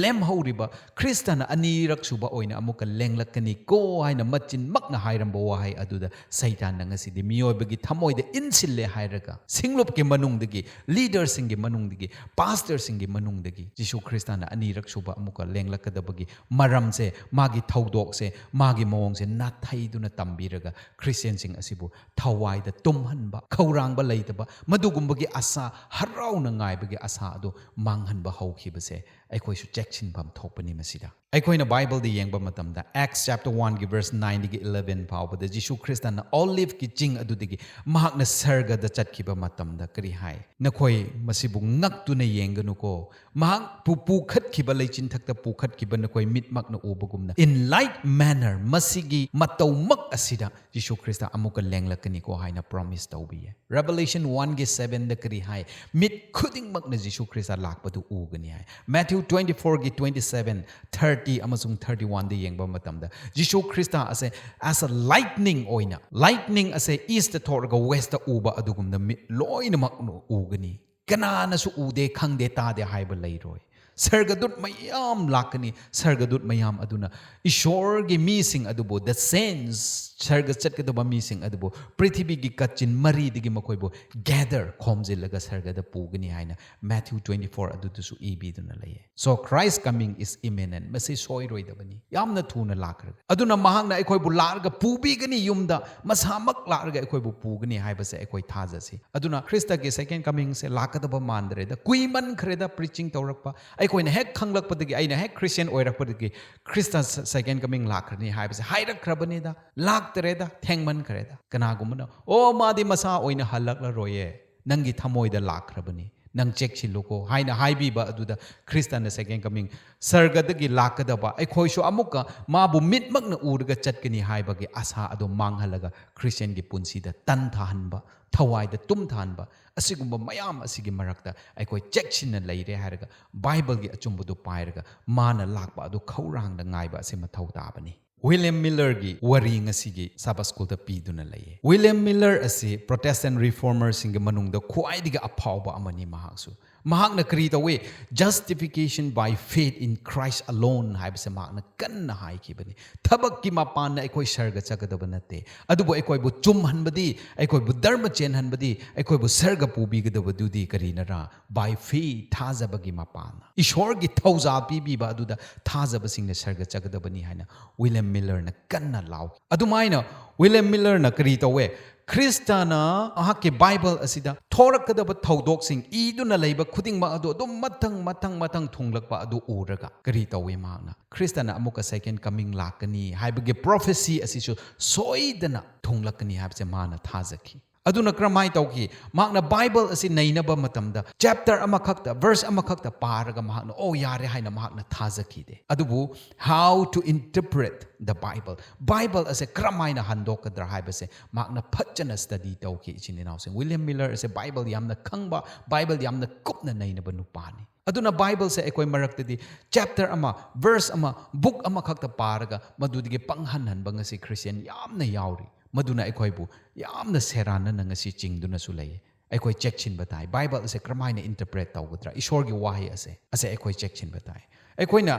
ꯂꯦꯝꯍꯧꯔꯤꯕ ꯈ꯭ꯔꯤꯁꯇꯅ ꯑꯅꯤꯔꯛ ꯁꯨꯕ ꯑꯣꯏꯅ ꯑꯃꯨꯛꯀ ꯂꯦꯡꯂꯛꯀꯅꯤꯀꯣ ꯍꯥꯏꯅ ꯃꯆꯤꯟꯃꯛꯅ ꯍꯥꯏꯔꯝꯕ ꯋꯥꯍꯩ ꯑꯗꯨꯗ ꯁꯩꯇꯥꯟꯅ ꯉꯁꯤꯗꯤ ꯃꯤꯑꯣꯏꯕꯒꯤ ꯊꯃꯣꯏꯗ ꯏꯟꯁꯤꯜꯂꯦ ꯍꯥꯏꯔꯒ, ꯁꯤꯡꯂꯨꯞꯀꯤ ꯃꯅꯨꯡꯗꯒꯤ, leaderꯁꯤꯡꯒꯤ ꯃꯅꯨꯡꯗꯒꯤ, pastorꯁꯤꯡꯒꯤ ꯃꯅꯨꯡꯗꯒꯤ ꯖꯤꯁꯨ ꯈ꯭ꯔꯤꯁꯇꯅ ꯑꯅꯤꯔꯛ ꯁꯨꯕ ꯑꯃꯨꯛꯀ ꯂꯦꯡꯂꯛꯀꯗꯕꯒꯤ ꯃꯔꯝꯁꯦ, ꯃꯥꯒꯤ ꯊꯧꯗꯣꯛꯁꯦ, ꯃꯥꯒꯤ ꯃꯑꯣꯡꯁꯦ ꯅꯥꯊꯩꯗꯨꯅ ꯇꯝꯕꯤꯔꯒ ꯈ꯭ꯔꯤꯁꯇꯤꯌꯟꯁꯤꯡ ꯑꯁꯤꯕꯨ ꯊꯋꯥꯏꯗ ꯇꯨꯝꯍꯟꯕ, ꯈꯧꯔꯥꯡꯕ ꯂꯩꯇꯕ, ꯃꯗꯨꯒꯨꯝꯕꯒꯤ ꯑꯁꯥ, ꯍꯔꯥꯎꯅ ꯉꯥꯏꯕꯒꯤ ꯑꯁꯥ ꯑꯗꯨ ꯃꯥꯡꯍꯟꯕ ꯍꯧꯈꯤꯕꯁꯦ ꯑꯩꯈꯣꯏꯁꯨ ꯆꯦꯛꯁꯤꯟꯐꯝ ꯊꯣꯛꯄꯅꯤ ꯃꯁꯤꯗ꯫ ꯑꯩꯈꯣꯏꯅ ꯕꯥꯏꯕꯜꯗ ꯌꯦꯡꯕ ꯃꯇꯝꯗ, Acts chapter one ꯒꯤ verse nine ꯗꯒꯤ eleven ꯐꯥꯎꯕꯗ ꯖꯤꯁꯨ ꯈ꯭ꯔꯤꯁꯇꯅ ꯑꯣꯂꯤꯚꯀꯤ ꯆꯤꯡ ꯑꯗꯨꯗꯒꯤ ꯃꯍꯥꯛꯅ ꯁꯔꯒꯗ ꯆꯠꯈꯤꯕ ꯃꯇꯝꯗ ꯀꯔꯤ ꯍꯥꯏ? "ꯅꯈꯣꯏ ꯃꯁꯤꯕꯨ ꯉꯛꯇꯨꯅ ꯌꯦꯡꯒꯅꯨꯀꯣ, ꯃꯍꯥꯛꯄꯨ ꯄꯨꯈꯠꯈꯤꯕ, ꯂꯩꯆꯤꯟꯊꯛꯇ ꯄꯨꯈꯠꯈꯤꯕ ꯅꯈꯣꯏ ꯃꯤꯠꯃꯛꯅ ꯎꯕꯒꯨꯝꯅ, in like manner, ꯃꯁꯤꯒꯤ ꯃꯇꯧꯃꯛ ꯑꯁꯤꯗ ꯖꯤꯁꯨ ꯈ꯭ꯔꯤꯁꯇ ꯑꯃꯨꯛꯀ ꯂꯦꯡꯂꯛꯀꯅꯤꯀꯣ" ꯍꯥꯏꯅ promise ꯇꯧꯕꯤꯌꯦ꯫ Revelation one ꯒꯤ seven ꯗ ꯀꯔꯤ ꯍꯥꯏ? "ꯃꯤꯠ ꯈꯨꯗꯤꯡꯃꯛꯅ ꯖꯤꯁꯨ ꯈ꯭ꯔꯤꯁꯇ ꯂꯥꯛꯄꯗꯨ ꯎꯒꯅꯤ" ꯍꯥꯏ꯫ Matthew twenty four ꯒꯤ twenty seven, thirty ꯑꯃꯁꯨꯡ thirty one ꯗ ꯌꯦꯡꯕ ꯃꯇꯝꯗ, ꯖꯤꯁꯨ ꯈ꯭ꯔꯤꯁꯇ ꯑꯁꯦ as a lightning ꯑꯣꯏꯅ, lightning ꯑꯁꯦ east ꯇ ꯊꯣꯛꯂꯒ west ꯇ ꯎꯕ ꯑꯗꯨꯒꯨꯝꯅ ꯃꯤꯠ ꯂꯣꯏꯅꯃꯛ ꯎꯒꯅꯤ꯫ ꯀꯅꯥꯅꯁꯨ ꯎꯗꯦ, ꯈꯪꯗꯦ, ꯇꯥꯗꯦ ꯍꯥꯏꯕ ꯂꯩꯔꯣꯏ꯫ ꯁꯔꯒꯗꯨꯠ ꯃꯌꯥꯝ ꯂꯥꯛꯀꯅꯤ꯫ ꯁꯔꯒꯗꯨꯠ ꯃꯌꯥꯝ ꯑꯗꯨꯅ ꯏꯁꯣꯔꯒꯤ ꯃꯤꯁꯤꯡ ꯑꯗꯨꯕꯨ, the saints, ꯁꯔꯒ ꯆꯠꯀꯗꯕ ꯃꯤꯁꯤꯡ ꯑꯗꯨꯕꯨ, ꯄ꯭ꯔꯤꯊꯤꯕꯤꯒꯤ ꯀꯥꯆꯤꯟ ꯃꯔꯤꯗꯒꯤ ꯃꯈꯣꯏꯕꯨ gather, ꯈꯣꯝꯖꯤꯜꯂꯒ ꯁꯔꯒꯗ ꯄꯨꯒꯅꯤ ꯍꯥꯏꯅ Matthew twenty four ꯑꯗꯨꯗꯁꯨ ꯏꯕꯤꯗꯨꯅ ꯂꯩꯌꯦ꯫ So Christ coming is imminent. ꯃꯁꯤ ꯁꯣꯏꯔꯣꯏꯗꯕꯅꯤ꯫ ꯌꯥꯝꯅ ꯊꯨꯅ ꯂꯥꯛꯈ꯭ꯔꯒ꯫ ꯑꯗꯨꯅ ꯃꯍꯥꯛꯅ ꯑꯩꯈꯣꯏꯕꯨ ꯂꯥꯛꯂꯒ ꯄꯨꯕꯤꯒꯅꯤ ꯌꯨꯝꯗ, ꯃꯁꯥꯃꯛ ꯂꯥꯛꯂꯒ ꯑꯩꯈꯣꯏꯕꯨ ꯄꯨꯒꯅꯤ ꯍꯥꯏꯕꯁꯦ ꯑꯩꯈꯣꯏ ꯊꯥꯖꯁꯤ꯫ ꯑꯗꯨꯅ ꯈ꯭ꯔꯤꯁꯇꯒꯤ second coming ꯁꯦ ꯂꯥꯛꯀꯗꯕ ꯃꯥꯟꯗ꯭ꯔꯦꯗ꯫ ꯀꯨꯏꯃꯟꯈ꯭ꯔꯦꯗ preaching ꯇꯧꯔꯛꯄ꯫ ꯑꯩꯈꯣꯏꯅ ꯍꯦꯛ ꯈꯪꯂꯛꯄꯗꯒꯤ, ꯑꯩꯅ ꯍꯦꯛ Christian ꯑꯣꯏꯔꯛꯄꯗꯒꯤ, ꯈ꯭ꯔꯤꯁꯇ second coming ꯂꯥꯛꯈ꯭ꯔꯅꯤ ꯍꯥꯏꯕꯁꯦ ꯍꯥꯏꯔꯛꯈ꯭ꯔꯕꯅꯤꯗ꯫ ꯂꯥꯛꯇ꯭ꯔꯦꯗ, ꯊꯦꯡꯃꯟꯈ꯭ꯔꯦꯗ꯫ ꯀꯅꯥꯒꯨꯝꯕꯅ, "ꯑꯣ, ꯃꯥꯗꯤ ꯃꯁꯥ ꯑꯣꯏꯅ ꯍꯜꯂꯛꯂꯔꯣꯏꯌꯦ, ꯅꯪꯒꯤ ꯊꯃꯣꯏꯗ ꯂꯥꯛꯈ꯭ꯔꯕꯅꯤ, ꯅꯪ ꯆꯦꯛꯁꯤꯜꯂꯨꯀꯣ" ꯍꯥꯏꯅ ꯍꯥꯏꯕꯤꯕ ꯑꯗꯨꯗ ꯈ꯭ꯔꯤꯁꯇꯅ second coming, ꯁꯔꯒꯗꯒꯤ ꯂꯥꯛꯀꯗꯕ, ꯑꯩꯈꯣꯏꯁꯨ ꯑꯃꯨꯛꯀ ꯃꯥꯕꯨ ꯃꯤꯠꯃꯛꯅ ꯎꯔꯒ ꯆꯠꯀꯅꯤ ꯍꯥꯏꯕꯒꯤ ꯑꯁꯥ ꯑꯗꯨ ꯃꯥꯡꯍꯜꯂꯒ Christian ꯒꯤ ꯄꯨꯟꯁꯤꯗ ꯇꯟꯊꯍꯟꯕ, ꯊꯋꯥꯏꯗ ꯇꯨꯝꯊꯍꯟꯕ, ꯑꯁꯤꯒꯨꯝꯕ ꯃꯌꯥꯝ ꯑꯁꯤꯒꯤ ꯃꯔꯛꯇ ꯑꯩꯈꯣꯏ ꯆꯦꯛꯁꯤꯟꯅ ꯂꯩꯔꯦ ꯍꯥꯏꯔꯒ, ꯕꯥꯏꯕꯜꯒꯤ ꯑꯆꯨꯝꯕꯗꯨ ꯄꯥꯏꯔꯒ, ꯃꯥꯅ ꯂꯥꯛꯄ ꯑꯗꯨ ꯈꯧꯔꯥꯡꯅ ꯉꯥꯏꯕ ꯑꯁꯤ ꯃꯊꯧ ꯇꯥꯕꯅꯤ꯫ ꯋꯤꯂꯤꯌꯝ ꯃꯤꯂꯔꯒꯤ ꯋꯥꯔꯤ ꯉꯁꯤꯒꯤ Sabbath School ꯗ ꯄꯤꯗꯨꯅ ꯂꯩꯌꯦ꯫ ꯋꯤꯂꯤꯌꯝ ꯃꯤꯂꯔ ꯑꯁꯤ Protestant reformer ꯁꯤꯡꯒꯤ ꯃꯅꯨꯡꯗ ꯈ꯭ꯋꯥꯏꯗꯒꯤ ꯑꯐꯥꯎꯕ ꯑꯃꯅꯤ꯫ ꯃꯍꯥꯛꯁꯨ, ꯃꯍꯥꯛꯅ ꯀꯔꯤ ꯇꯧꯏ? "Justification by faith in Christ alone" ꯍꯥꯏꯕꯁꯦ ꯃꯍꯥꯛꯅ ꯀꯟꯅ ꯍꯥꯏꯈꯤꯕꯅꯤ꯫ ꯊꯕꯛꯀꯤ ꯃꯄꯥꯟꯅ ꯑꯩꯈꯣꯏ ꯁꯔꯒ ꯆꯠꯀꯗꯕ ꯅꯠꯇꯦ, ꯑꯗꯨꯕꯨ ꯑꯩꯈꯣꯏꯕꯨ ꯆꯨꯝꯍꯟꯕꯗꯤ, ꯑꯩꯈꯣꯏꯕꯨ ꯙꯔꯃ ꯆꯦꯟꯍꯟꯕꯗꯤ, ꯑꯩꯈꯣꯏꯕꯨ ꯁꯔꯒ ꯄꯨꯕꯤꯒꯗꯕꯗꯨꯗꯤ ꯀꯔꯤꯅꯔꯥ? By faith, ꯊꯥꯖꯕꯒꯤ ꯃꯄꯥꯟꯅ꯫ ꯏꯁꯣꯔꯒꯤ ꯊꯧꯖꯥꯜ ꯄꯤꯕꯤꯕ ꯑꯗꯨꯗ ꯊꯥꯖꯕꯁꯤꯡꯅ ꯁꯔꯒ ꯆꯠꯀꯗꯕꯅꯤ ꯍꯥꯏꯅ ꯋꯤꯂꯤꯌꯝ ꯃꯤꯂꯔꯅ ꯀꯟꯅ ꯂꯥꯎꯈꯤ꯫ ꯑꯗꯨꯃꯥꯏꯅ ꯋꯤꯂꯤꯌꯝ ꯃꯤꯂꯔꯅ ꯀꯔꯤ ꯇꯧꯋꯦ? ꯈ꯭ꯔꯤꯁꯇꯅ ꯃꯍꯥꯛꯀꯤ ꯕꯥꯏꯕꯜ ꯑꯁꯤꯗ ꯊꯣꯔꯛꯀꯗꯕ ꯊꯧꯗꯣꯛꯁꯤꯡ ꯏꯗꯨꯅ ꯂꯩꯕ ꯈꯨꯗꯤꯡꯃꯛ ꯑꯗꯨ ꯑꯗꯨꯝ ꯃꯊꯪ ꯃꯊꯪ ꯃꯊꯪ ꯊꯨꯡꯂꯛꯄ ꯑꯗꯨ ꯎꯔꯒ ꯀꯔꯤ ꯇꯧꯏ ꯃꯍꯥꯛꯅ? ꯈ꯭ꯔꯤꯁꯇꯅ ꯑꯃꯨꯛꯀ second coming ꯂꯥꯛꯀꯅꯤ ꯍꯥꯏꯕꯒꯤ prophecy ꯑꯁꯤꯁꯨ ꯁꯣꯏꯗꯅ ꯊꯨꯡꯂꯛꯀꯅꯤ ꯍꯥꯏꯕꯁꯦ ꯃꯥꯅ ꯊꯥꯖꯈꯤ꯫ ꯑꯗꯨꯅ ꯀꯔꯝꯍꯥꯏꯅ ꯇꯧꯈꯤ? ꯃꯍꯥꯛꯅ ꯕꯥꯏꯕꯜ ꯑꯁꯤ ꯅꯩꯅꯕ ꯃꯇꯝꯗ chapter ꯑꯃꯈꯛꯇ, verse ꯑꯃꯈꯛꯇ ꯄꯥꯔꯒ ꯃꯍꯥꯛꯅ "ꯑꯣ, ꯌꯥꯔꯦ" ꯍꯥꯏꯅ ꯃꯍꯥꯛꯅ ꯊꯥꯖꯈꯤꯗꯦ꯫ ꯑꯗꯨꯕꯨ how to interpret the Bible, Bible ꯑꯁꯦ ꯀꯔꯝꯍꯥꯏꯅ ꯍꯟꯗꯣꯛꯀꯗ꯭ꯔꯥ ꯍꯥꯏꯕꯁꯦ ꯃꯍꯥꯛꯅ ꯐꯖꯅ study ꯇꯧꯈꯤ꯫ ꯏꯆꯤꯟ ꯏꯅꯥꯎꯁꯤꯡ, ꯋꯤꯂꯤꯌꯝ ꯃꯤꯂꯔ ꯑꯁꯦ ꯕꯥꯏꯕꯜ ꯌꯥꯝꯅ ꯈꯪꯕ, ꯕꯥꯏꯕꯜ ꯌꯥꯝꯅ ꯀꯨꯞꯅ ꯅꯩꯅꯕ ꯅꯨꯄꯥꯅꯤ꯫ ꯑꯗꯨꯅ ꯕꯥꯏꯕꯜꯁꯦ ꯑꯩꯈꯣꯏ ꯃꯔꯛꯇꯗꯤ chapter ꯑꯃ, verse ꯑꯃ, book ꯑꯃꯈꯛꯇ ꯄꯥꯔꯒ ꯃꯗꯨꯗꯒꯤ ꯄꯪꯍꯟꯍꯟꯕ ꯉꯁꯤ ꯈ꯭ꯔꯤꯁꯇꯤꯌꯥꯟ ꯌꯥꯝꯅ ꯌꯥꯎꯔꯤ꯫ ꯃꯗꯨꯅ ꯑꯩꯈꯣꯏꯕꯨ ꯌꯥꯝꯅ ꯁꯦꯔꯥꯟꯅꯅ ꯉꯁꯤ ꯆꯤꯡꯗꯨꯅꯁꯨ ꯂꯩ꯫ ꯑꯩꯈꯣꯏ ꯆꯦꯛꯁꯤꯟꯕ ꯇꯥꯏ꯫ ꯕꯥꯏꯕꯜ ꯑꯁꯦ ꯀꯔꯝꯍꯥꯏꯅ interpret ꯇꯧꯒꯗ꯭ꯔꯥ? ꯏꯁꯣꯔꯒꯤ ꯋꯥꯍꯩ ꯑꯁꯦ, ꯑꯁꯦ ꯑꯩꯈꯣꯏ ꯆꯦꯛꯁꯤꯟꯕ ꯇꯥꯏ꯫ ꯑꯩꯈꯣꯏꯅ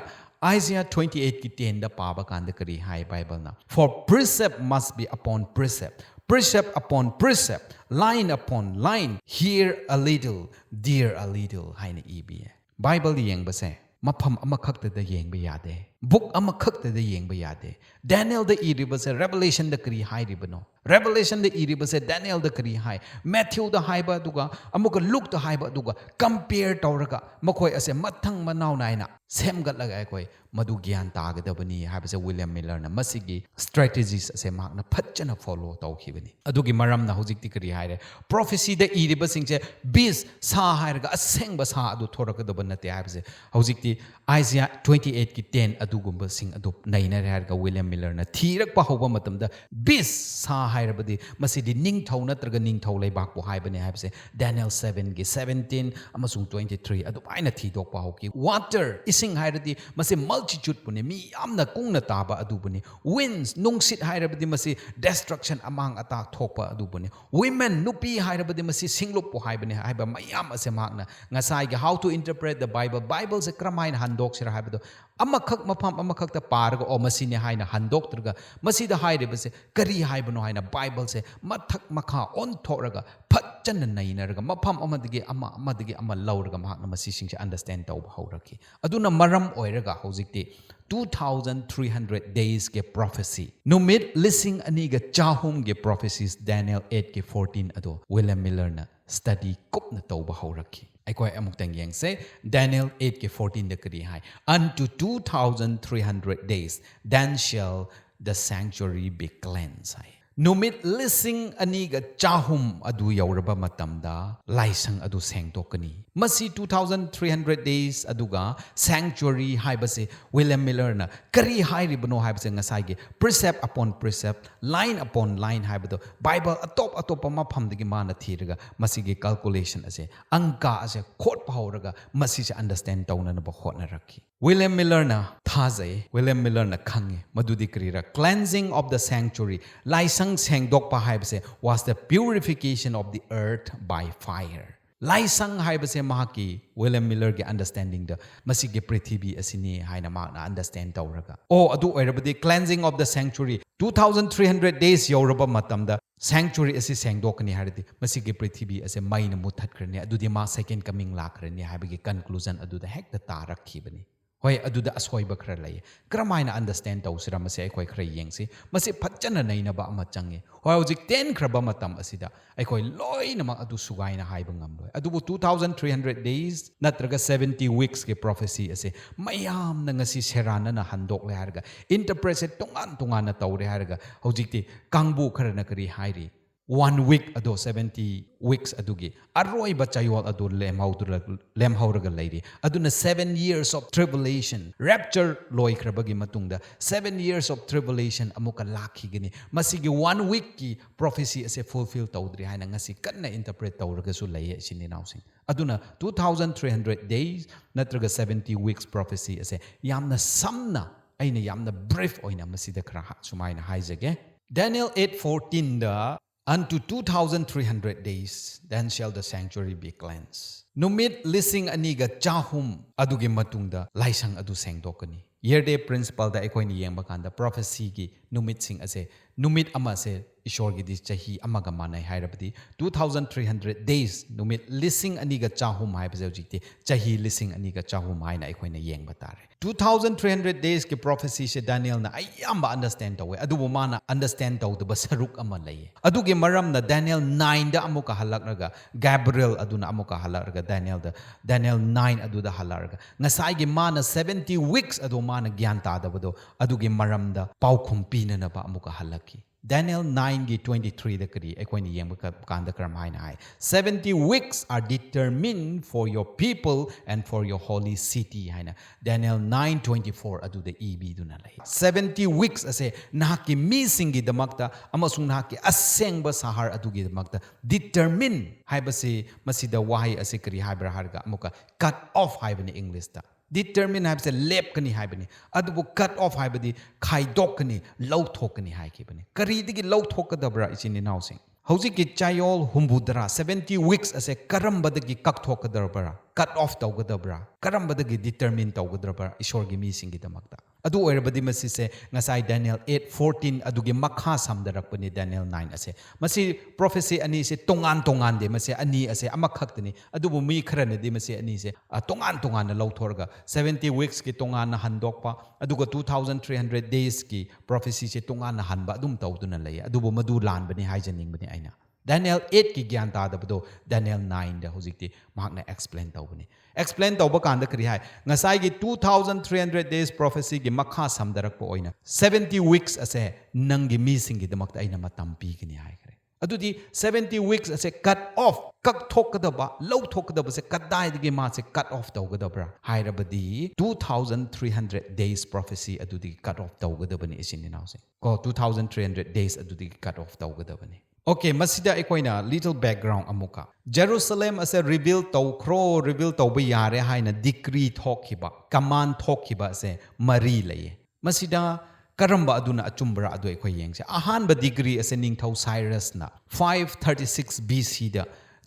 Isaiah twenty eight ꯀꯤ ten ꯗ ꯄꯥꯕ ꯀꯥꯟꯗ ꯀꯔꯤ ꯍꯥꯏ ꯕꯥꯏꯕꯜꯅ? "For precept must be upon precept, precept upon precept, line upon line, here a little, there a little" ꯍꯥꯏꯅ ꯏꯕꯤꯌꯦ꯫ ꯕꯥꯏꯕꯜ ꯌꯦꯡꯕꯁꯦ ꯃꯐꯝ ꯑꯃꯈꯛꯇꯗ ꯌꯦꯡꯕ ꯌꯥꯗꯦ, book ꯑꯃꯈꯛꯇꯗ ꯌꯦꯡꯕ ꯌꯥꯗꯦ꯫ ꯗꯦꯅꯤꯌꯦꯜꯗ ꯏꯔꯤꯕꯁꯦ ꯔꯦꯚꯦꯂꯦꯁꯟꯗ ꯀꯔꯤ ꯍꯥꯏꯔꯤꯕꯅꯣ? ꯔꯦꯚꯦꯂꯦꯁꯟꯗ ꯏꯔꯤꯕꯁꯦ ꯗꯦꯅꯤꯌꯦꯜꯗ ꯀꯔꯤ ꯍꯥꯏ? ꯃꯦꯊ꯭ꯌꯨꯗ ꯍꯥꯏꯕ ꯑꯗꯨꯒ ꯑꯃꯨꯛꯀ ꯂꯨꯛꯇ ꯍꯥꯏꯕ ꯑꯗꯨꯒ compare ꯇꯧꯔꯒ ꯃꯈꯣꯏ ꯑꯁꯦ ꯃꯊꯪ ꯃꯅꯥꯎ ꯅꯥꯏꯅ ꯁꯦꯝꯒꯠꯂꯒ ꯑꯩꯈꯣꯏ ꯃꯗꯨ ꯒ꯭ꯌꯥꯟ ꯇꯥꯒꯗꯕꯅꯤ ꯍꯥꯏꯕꯁꯦ ꯋꯤꯂꯤꯌꯝ ꯃꯤꯂꯔꯅ ꯃꯁꯤꯒꯤ strategies ꯑꯁꯦ ꯃꯍꯥꯛꯅ ꯐꯖꯅ follow ꯇꯧꯈꯤꯕꯅꯤ꯫ ꯑꯗꯨꯒꯤ ꯃꯔꯝꯅ ꯍꯧꯖꯤꯛꯇꯤ ꯀꯔꯤ ꯍꯥꯏꯔꯦ? Prophecyꯗ ꯏꯔꯤꯕꯁꯤꯡꯁꯦ ꯕꯤꯁ, ꯁꯥ ꯍꯥꯏꯔꯒ ꯑꯁꯦꯡꯕ ꯁꯥ ꯑꯗꯨ ꯊꯣꯔꯛꯀꯗꯕ ꯅꯠꯇꯦ ꯍꯥꯏꯕꯁꯦ ꯍꯧꯖꯤꯛꯇꯤ Isaiah twenty eight ꯀꯤ ten ꯑꯗꯨꯒꯨꯝꯕꯁꯤꯡ ꯑꯗꯨ ꯅꯩꯅꯔꯦ ꯍꯥꯏꯔꯒ ꯋꯤꯂꯤꯌꯝ ꯃꯤꯂꯔꯅ ꯊꯤꯔꯛꯄ ꯍꯧꯕ ꯃꯇꯝꯗ ꯕꯤꯁ, ꯁꯥ ꯍꯥꯏꯔꯕꯗꯤ ꯃꯁꯤꯗꯤ ꯅꯤꯡꯊꯧ ꯅꯠꯇ꯭ꯔꯒ ꯅꯤꯡꯊꯧ ꯂꯩꯕꯥꯛꯄꯨ ꯍꯥꯏꯕꯅꯤ ꯍꯥꯏꯕꯁꯦ ꯗꯦꯅꯤꯌꯦꯜ seven ꯒꯤ seventeen ꯑꯃꯁꯨꯡ twenty three ꯑꯗꯨꯃꯥꯏꯅ ꯊꯤꯗꯣꯛꯄ ꯍꯧꯈꯤ꯫ Water, ꯏꯁꯤꯡ ꯍꯥꯏꯔꯗꯤ ꯃꯁꯤ multitudeꯄꯨꯅꯤ, ꯃꯤ ꯌꯥꯝꯅ ꯀꯨꯡꯅ ꯇꯥꯕ ꯑꯗꯨꯕꯨꯅꯤ꯫ Winds, ꯅꯨꯡꯁꯤꯠ ꯍꯥꯏꯔꯕꯗꯤ ꯃꯁꯤ destruction, ꯑꯃꯥꯡ ꯑꯇꯥ ꯊꯣꯛꯄ ꯑꯗꯨꯕꯨꯅꯤ꯫ Women, ꯅꯨꯄꯤ ꯍꯥꯏꯔꯕꯗꯤ ꯃꯁꯤ ꯁꯤꯡꯂꯨꯞꯄꯨ ꯍꯥꯏꯕꯅꯤ ꯍꯥꯏꯕ ꯃꯌꯥꯝ ꯑꯁꯦ ꯃꯍꯥꯛꯅ ꯉꯁꯥꯏꯒꯤ How to Interpret the Bible, ꯕꯥꯏꯕꯜꯁꯦ ꯀꯔꯝꯍꯥꯏꯅ ꯍꯟꯗꯣꯛꯁꯤꯔ ꯍꯥꯏꯕꯗꯣ ꯑꯃꯈꯛ, ꯃꯐꯝ ꯑꯃꯈꯛꯇ ꯄꯥꯔꯒ, "ꯑꯣ, ꯃꯁꯤꯅꯤ" ꯍꯥꯏꯅ ꯍꯟꯗꯣꯛꯇ꯭ꯔꯒ, ꯃꯁꯤꯗ ꯍꯥꯏꯔꯤꯕꯁꯦ ꯀꯔꯤ ꯍꯥꯏꯕꯅꯣ ꯍꯥꯏꯅ ꯕꯥꯏꯕꯜꯁꯦ ꯃꯊꯛ ꯃꯈꯥ ꯑꯣꯟꯊꯣꯛꯂꯒ ꯐꯖꯅ ꯅꯩꯅꯔꯒ, ꯃꯐꯝ ꯑꯃꯗꯒꯤ ꯑꯃ, ꯑꯃꯗꯒꯤ ꯑꯃ ꯂꯧꯔꯒ ꯃꯍꯥꯛꯅ ꯃꯁꯤꯁꯤꯡꯁꯦ understand ꯇꯧꯕ ꯍꯧꯔꯛꯈꯤ꯫ ꯑꯗꯨꯅ ꯃꯔꯝ ꯑꯣꯏꯔꯒ ꯍꯧꯖꯤꯛꯇꯤ two thousand three hundred days ꯀꯤ prophecy, ꯅꯨꯃꯤꯠ ꯂꯤꯁꯤꯡ ꯑꯅꯤꯒ ꯆꯍꯨꯝꯒꯤ prophecies, Daniel eight ꯀꯤ fourteen ꯑꯗꯣ William Millerꯅ study ꯀꯨꯞꯅ ꯇꯧꯕ ꯍꯧꯔꯛꯈꯤ꯫ ꯑꯩꯈꯣꯏ ꯑꯃꯨꯛꯇꯪ ꯌꯦꯡꯁꯦ, Daniel eight ꯀꯤ fourteen ꯗ ꯀꯔꯤ ꯍꯥꯏ? "Unto two thousand three hundred days, then shall the sanctuary be cleansed" ꯍꯥꯏ꯫ ꯅꯨꯃꯤꯠ ꯂꯤꯁꯤꯡ ꯑꯅꯤꯒ ꯆꯍꯨꯝ ꯑꯗꯨ ꯌꯧꯔꯕ ꯃꯇꯝꯗ ꯂꯥꯏꯁꯪ ꯑꯗꯨ ꯁꯦꯡꯗꯣꯛꯀꯅꯤ꯫ ꯃꯁꯤ two thousand three hundred days ꯑꯗꯨꯒ sanctuary ꯍꯥꯏꯕꯁꯤ William Millerꯅ ꯀꯔꯤ ꯍꯥꯏꯔꯤꯕꯅꯣ ꯍꯥꯏꯕꯁꯦ ꯉꯁꯥꯏꯒꯤ precept upon precept, line upon line ꯍꯥꯏꯕꯗꯣ ꯕꯥꯏꯕꯜ ꯑꯇꯣꯞ ꯑꯇꯣꯞꯄ ꯃꯐꯝꯗꯒꯤ ꯃꯥꯅ ꯊꯤꯔꯒ ꯃꯁꯤꯒꯤ calculation ꯑꯁꯦ, ꯑꯪꯀ ꯑꯁꯦ ꯈꯣꯠꯄ ꯍꯧꯔꯒ ꯃꯁꯤꯁꯦ understand ꯇꯧꯅꯅꯕ ꯍꯣꯠꯅꯔꯛꯈꯤ꯫ William Millerꯅ ꯊꯥꯖꯩ, William Millerꯅ ꯈꯪꯉꯤ, ꯃꯗꯨꯗꯤ ꯀꯔꯤꯔ? Cleansing of the sanctuary, ꯂꯥꯏꯁꯪ ꯁꯦꯡꯗꯣꯛꯄ ꯍꯥꯏꯕꯁꯦ, was the purification of the earth by fire. ꯂꯥꯏꯁꯪ ꯍꯥꯏꯕꯁꯦ ꯃꯍꯥꯛꯀꯤ, William Millerꯒꯤ understandingꯗ ꯃꯁꯤꯒꯤ ꯄ꯭ꯔꯤꯊꯤꯕꯤ ꯑꯁꯤꯅꯤ ꯍꯥꯏꯅ ꯃꯍꯥꯛꯅ understand ꯇꯧꯔꯒ, "ꯑꯣ, ꯑꯗꯨ ꯑꯣꯏꯔꯕꯗꯤ cleansing of the sanctuary, two thousand three hundred days ꯌꯧꯔꯕ ꯃꯇꯝꯗ sanctuary ꯑꯁꯤ ꯁꯦꯡꯗꯣꯛꯀꯅꯤ ꯍꯥꯏꯔꯗꯤ ꯃꯁꯤꯒꯤ ꯄ꯭ꯔꯤꯊꯤꯕꯤ ꯑꯁꯦ ꯃꯩꯅ ꯃꯨꯠꯊꯠꯈ꯭ꯔꯅꯤ, ꯑꯗꯨꯗꯤ ꯃꯥ second coming ꯂꯥꯛꯈ꯭ꯔꯅꯤ" ꯍꯥꯏꯕꯒꯤ conclusion ꯑꯗꯨꯗ ꯍꯦꯛꯇ ꯇꯥꯔꯛꯈꯤꯕꯅꯤ꯫ ꯍꯣꯏ, ꯑꯗꯨꯗ ꯑꯁꯣꯏꯕ ꯈꯔ ꯂꯩ꯫ ꯀꯔꯝꯍꯥꯏꯅ understand ꯇꯧꯁꯤꯔ? ꯃꯁꯤ ꯑꯩꯈꯣꯏ ꯈꯔ ꯌꯦꯡꯁꯤ꯫ ꯃꯁꯤ ꯐꯖꯅ ꯅꯩꯅꯕ ꯑꯃ ꯆꯪꯉꯤ꯫ ꯍꯣꯏ, ꯍꯧꯖꯤꯛ ꯇꯦꯟꯈ꯭ꯔꯕ ꯃꯇꯝ ꯑꯁꯤꯗ ꯑꯩꯈꯣꯏ ꯂꯣꯏꯅꯃꯛ ꯑꯗꯨ ꯁꯨꯒꯥꯏꯅ ꯍꯥꯏꯕ ꯉꯝꯂꯣꯏ꯫ ꯑꯗꯨꯕꯨ two thousand three hundred days ꯅꯠꯇ꯭ꯔꯒ seventy weeks ꯀꯤ prophecy ꯑꯁꯦ ꯃꯌꯥꯝꯅ ꯉꯁꯤ ꯁꯦꯔꯥꯟꯅꯅ ꯍꯟꯗꯣꯛꯂꯦ ꯍꯥꯏꯔꯒ, interpret ꯁꯦ ꯇꯣꯉꯥꯟ ꯇꯣꯉꯥꯟꯅ ꯇꯧꯔꯦ ꯍꯥꯏꯔꯒ, ꯍꯧꯖꯤꯛꯇꯤ ꯀꯥꯡꯕꯨ ꯈꯔꯅ ꯀꯔꯤ ꯍꯥꯏꯔꯤ? One week ꯑꯗꯣ, seventy weeks ꯑꯗꯨꯒꯤ ꯑꯔꯣꯏꯕ ꯆꯌꯣꯜ ꯑꯗꯨ ꯂꯦꯝꯍꯧꯗꯨꯅ, ꯂꯦꯝꯍꯧꯔꯒ ꯂꯩꯔꯤ꯫ ꯑꯗꯨꯅ seven years of tribulation, rapture ꯂꯣꯏꯈ꯭ꯔꯕꯒꯤ ꯃꯇꯨꯡꯗ seven years of tribulation ꯑꯃꯨꯛꯀ ꯂꯥꯛꯈꯤꯒꯅꯤ꯫ ꯃꯁꯤꯒꯤ one week ꯀꯤ prophecy ꯑꯁꯦ fulfill ꯇꯧꯗ꯭ꯔꯤ ꯍꯥꯏꯅ ꯉꯁꯤ ꯀꯟꯅ interpret ꯇꯧꯔꯒꯁꯨ ꯂꯩꯌꯦ, ꯏꯆꯤꯟ ꯏꯅꯥꯎꯁꯤꯡ꯫ ꯑꯗꯨꯅ two thousand three hundred days ꯅꯠꯇ꯭ꯔꯒ seventy weeks prophecy ꯑꯁꯦ ꯌꯥꯝꯅ ꯁꯝꯅ, ꯑꯩꯅ ꯌꯥꯝꯅ brief ꯑꯣꯏꯅ ꯃꯁꯤꯗ ꯈꯔ ꯍꯥ-, ꯁꯨꯃꯥꯏꯅ ꯍꯥꯏꯖꯒꯦ꯫ Daniel eight fourteen the "Unto two thousand three hundred days, then shall the sanctuary be cleansed." ꯅꯨꯃꯤꯠ ꯂꯤꯁꯤꯡ ꯑꯅꯤꯒ ꯆꯍꯨꯝ ꯑꯗꯨꯒꯤ ꯃꯇꯨꯡꯗ ꯂꯥꯏꯁꯪ ꯑꯗꯨ ꯁꯦꯡꯗꯣꯛꯀꯅꯤ꯫ Year Day Principleꯗ ꯑꯩꯈꯣꯏꯅ ꯌꯦꯡꯕ ꯀꯥꯟꯗ prophecyꯒꯤ ꯅꯨꯃꯤꯠꯁꯤꯡ ꯑꯁꯦ, ꯅꯨꯃꯤꯠ ꯑꯃꯁꯦ ꯏꯁꯣꯔꯒꯤꯗꯤ ꯆꯍꯤ ꯑꯃꯒ ꯃꯥꯟꯅꯩ ꯍꯥꯏꯔꯕꯗꯤ, two thousand three hundred days, ꯅꯨꯃꯤꯠ ꯂꯤꯁꯤꯡ ꯑꯅꯤꯒ ꯆꯍꯨꯝ ꯍꯥꯏꯕꯁꯦ ꯍꯧꯖꯤꯛꯇꯤ ꯆꯍꯤ ꯂꯤꯁꯤꯡ ꯑꯅꯤꯒ ꯆꯍꯨꯝ ꯍꯥꯏꯅ ꯑꯩꯈꯣꯏꯅ ꯌꯦꯡꯕ ꯇꯥꯔꯦ꯫ Two thousand three hundred daysꯀꯤ prophecyꯁꯦ Danielꯅ ꯑꯌꯥꯝꯕ understand ꯇꯧꯋꯦ, ꯑꯗꯨꯕꯨ ꯃꯥꯅ understand ꯇꯧꯗꯕ ꯁꯔꯨꯛ ꯑꯃ ꯂꯩꯌꯦ꯫ ꯑꯗꯨꯒꯤ ꯃꯔꯝꯅ Daniel nineꯗ ꯑꯃꯨꯛꯀ ꯍꯜꯂꯛꯂꯒ, Gabriel ꯑꯗꯨꯅ ꯑꯃꯨꯛꯀ ꯍꯜꯂꯛꯂꯒ Danielꯗ, Daniel nine ꯑꯗꯨꯗ ꯍꯜꯂꯛꯂꯒ, ꯉꯁꯥꯏꯒꯤ ꯃꯥꯅ seventy weeks ꯑꯗꯨ ꯃꯥꯅ ꯒ꯭ꯌꯥꯟ ꯇꯥꯗꯕꯗꯣ, ꯑꯗꯨꯒꯤ ꯃꯔꯝꯗ ꯄꯥꯎꯈꯨꯝ ꯄꯤꯅꯅꯕ ꯑꯃꯨꯛꯀ ꯍꯜꯂꯛꯈꯤ꯫ Daniel nineꯒꯤ twenty threeꯗ ꯀꯔꯤ ꯑꯩꯈꯣꯏꯅ ꯌꯦꯡꯕ ꯀ-, ꯀꯥꯟꯗ ꯀꯔꯝ ꯍꯥꯏꯅ ꯍꯥꯏ? "Seventy weeks are determined for your people and for your holy city" ꯍꯥꯏꯅ Daniel nine twenty four ꯑꯗꯨꯗ ꯏꯕꯤꯗꯨꯅ ꯂꯩ꯫ Seventy weeks ꯑꯁꯦ ꯅꯍꯥꯛꯀꯤ ꯃꯤꯁꯤꯡꯒꯤꯗꯃꯛꯇ ꯑꯃꯁꯨꯡ ꯅꯍꯥꯛꯀꯤ ꯑꯁꯦꯡꯕ ꯁꯍꯔ ꯑꯗꯨꯒꯤꯗꯃꯛꯇ determine ꯍꯥꯏꯕꯁꯤ, ꯃꯁꯤꯗ ꯋꯥꯍꯩ ꯑꯁꯤ ꯀꯔꯤ ꯍꯥꯏꯕ꯭ꯔꯥ ꯍꯥꯏꯔꯒ ꯑꯃꯨꯛꯀ cut off ꯍꯥꯏꯕꯅꯤ Englishꯇ꯫ Determine ꯍꯥꯏꯕꯁꯦ ꯂꯦꯞꯀꯅꯤ ꯍꯥꯏꯕꯅꯤ, ꯑꯗꯨꯕꯨ cut off ꯍꯥꯏꯕꯗꯤ ꯈꯥꯏꯗꯣꯛꯀꯅꯤ, ꯂꯧꯊꯣꯛꯀꯅꯤ ꯍꯥꯏꯈꯤꯕꯅꯤ꯫ ꯀꯔꯤꯗꯒꯤ ꯂꯧꯊꯣꯛꯀꯗꯕ꯭ꯔꯥ, ꯏꯆꯤꯟ ꯏꯅꯥꯎꯁꯤꯡ? ꯍꯧꯖꯤꯛꯀꯤ ꯆꯌꯣꯜ ꯍꯨꯝꯐꯨꯇꯔꯥ, seventy weeks ꯑꯁꯦ ꯀꯔꯝꯕꯗꯒꯤ ꯀꯛꯊꯣꯛꯀꯗꯕ꯭ꯔꯥ, cut off ꯇꯧꯒꯗꯕ꯭ꯔꯥ, ꯀꯔꯝꯕꯗꯒꯤ determine ꯇꯧꯒꯗꯕ꯭ꯔꯥ ꯏꯁꯣꯔꯒꯤ ꯃꯤꯁꯤꯡꯒꯤꯗꯃꯛꯇ? ꯑꯗꯨ ꯑꯣꯏꯔꯕꯗꯤ ꯃꯁꯤꯁꯦ ꯉꯁꯥꯏ Daniel eight fourteen ꯑꯗꯨꯒꯤ ꯃꯈꯥ ꯁꯝꯗꯔꯛꯄꯅꯤ Daniel nine ꯑꯁꯦ꯫ ꯃꯁꯤ prophecy ꯑꯅꯤꯁꯦ ꯇꯣꯉꯥꯟ ꯇꯣꯉꯥꯟꯗꯦ, ꯃꯁꯤ ꯑꯅꯤ ꯑꯁꯦ ꯑꯃꯈꯛꯇꯅꯤ꯫ ꯑꯗꯨꯕꯨ ꯃꯤ ꯈꯔꯅꯗꯤ ꯃꯁꯤ ꯑꯅꯤꯁꯦ, ꯑ, ꯇꯣꯉꯥꯟ ꯇꯣꯉꯥꯟꯅ ꯂꯧꯊꯣꯛꯑꯒ seventy weeksꯀꯤ ꯇꯣꯉꯥꯟꯅ ꯍꯟꯗꯣꯛꯄ, ꯑꯗꯨꯒ two thousand three hundred daysꯀꯤ prophecyꯁꯦ ꯇꯣꯉꯥꯟꯅ ꯍꯟꯕ ꯑꯗꯨꯝ ꯇꯧꯗꯨꯅ ꯂꯩ꯫ ꯑꯗꯨꯕꯨ ꯃꯗꯨ ꯂꯥꯟꯕꯅꯤ ꯍꯥꯏꯖꯅꯤꯡꯕꯅꯤ ꯑꯩꯅ꯫ Daniel eightꯀꯤ ꯒ꯭ꯌꯥꯟ ꯇꯥꯗꯕꯗꯣ Daniel nineꯗ ꯍꯧꯖꯤꯛꯇꯤ ꯃꯍꯥꯛꯅ explain ꯇꯧꯕꯅꯤ꯫ Explain ꯇꯧꯕ ꯀꯥꯟꯗ ꯀꯔꯤ ꯍꯥꯏ? ꯉꯁꯥꯏꯒꯤ two thousand three hundred days prophecyꯒꯤ ꯃꯈꯥ ꯁꯝꯗꯔꯛꯄ ꯑꯣꯏꯅ seventy weeks ꯑꯁꯦ ꯅꯪꯒꯤ ꯃꯤꯁꯤꯡꯒꯤꯗꯃꯛꯇ ꯑꯩꯅ ꯃꯇꯝ ꯄꯤꯒꯅꯤ ꯍꯥꯏꯈ꯭ꯔꯦ꯫ ꯑꯗꯨꯗꯤ seventy weeks ꯑꯁꯦ cut off, ꯀꯛꯊꯣꯛꯀꯗꯕ, ꯂꯧꯊꯣꯛꯀꯗꯕꯁꯦ ꯀꯗꯥꯏꯗꯒꯤ ꯃꯥꯁꯦ cut off ꯇꯧꯒꯗꯕ꯭ꯔꯥ ꯍꯥꯏꯔꯕꯗꯤ two thousand three hundred days prophecy ꯑꯗꯨꯗꯒꯤ cut off ꯇꯧꯒꯗꯕꯅꯤ, ꯏꯆꯤꯟ ꯏꯅꯥꯎꯁꯤꯡ꯫ ꯀꯣ, two thousand three hundred days ꯑꯗꯨꯗꯒꯤ cut off ꯇꯧꯒꯗꯕꯅꯤ꯫ Okay, ꯃꯁꯤꯗ ꯑꯩꯈꯣꯏꯅ little background ꯑꯃꯨꯛꯀ꯫ Jerusalem ꯑꯁꯦ rebuild ꯇꯧꯈ꯭ꯔꯣ, rebuild ꯇꯧꯕ ꯌꯥꯔꯦ ꯍꯥꯏꯅ decree ꯊꯣꯛꯈꯤꯕ, command ꯊꯣꯛꯈꯤꯕ ꯑꯁꯦ ꯃꯔꯤ ꯂꯩꯌꯦ꯫ ꯃꯁꯤꯗ ꯀꯔꯝꯕ ꯑꯗꯨꯅ ꯑꯆꯨꯝꯕꯔꯥ ꯑꯗꯨ ꯑꯩꯈꯣꯏ ꯌꯦꯡꯁꯦ꯫ ꯑꯍꯥꯟꯕ ꯗꯤꯒ꯭ꯔꯤ ꯑꯁꯦ ꯅꯤꯡꯊꯧ ꯁꯥꯏꯔꯁꯅ five thirty six B C ꯗ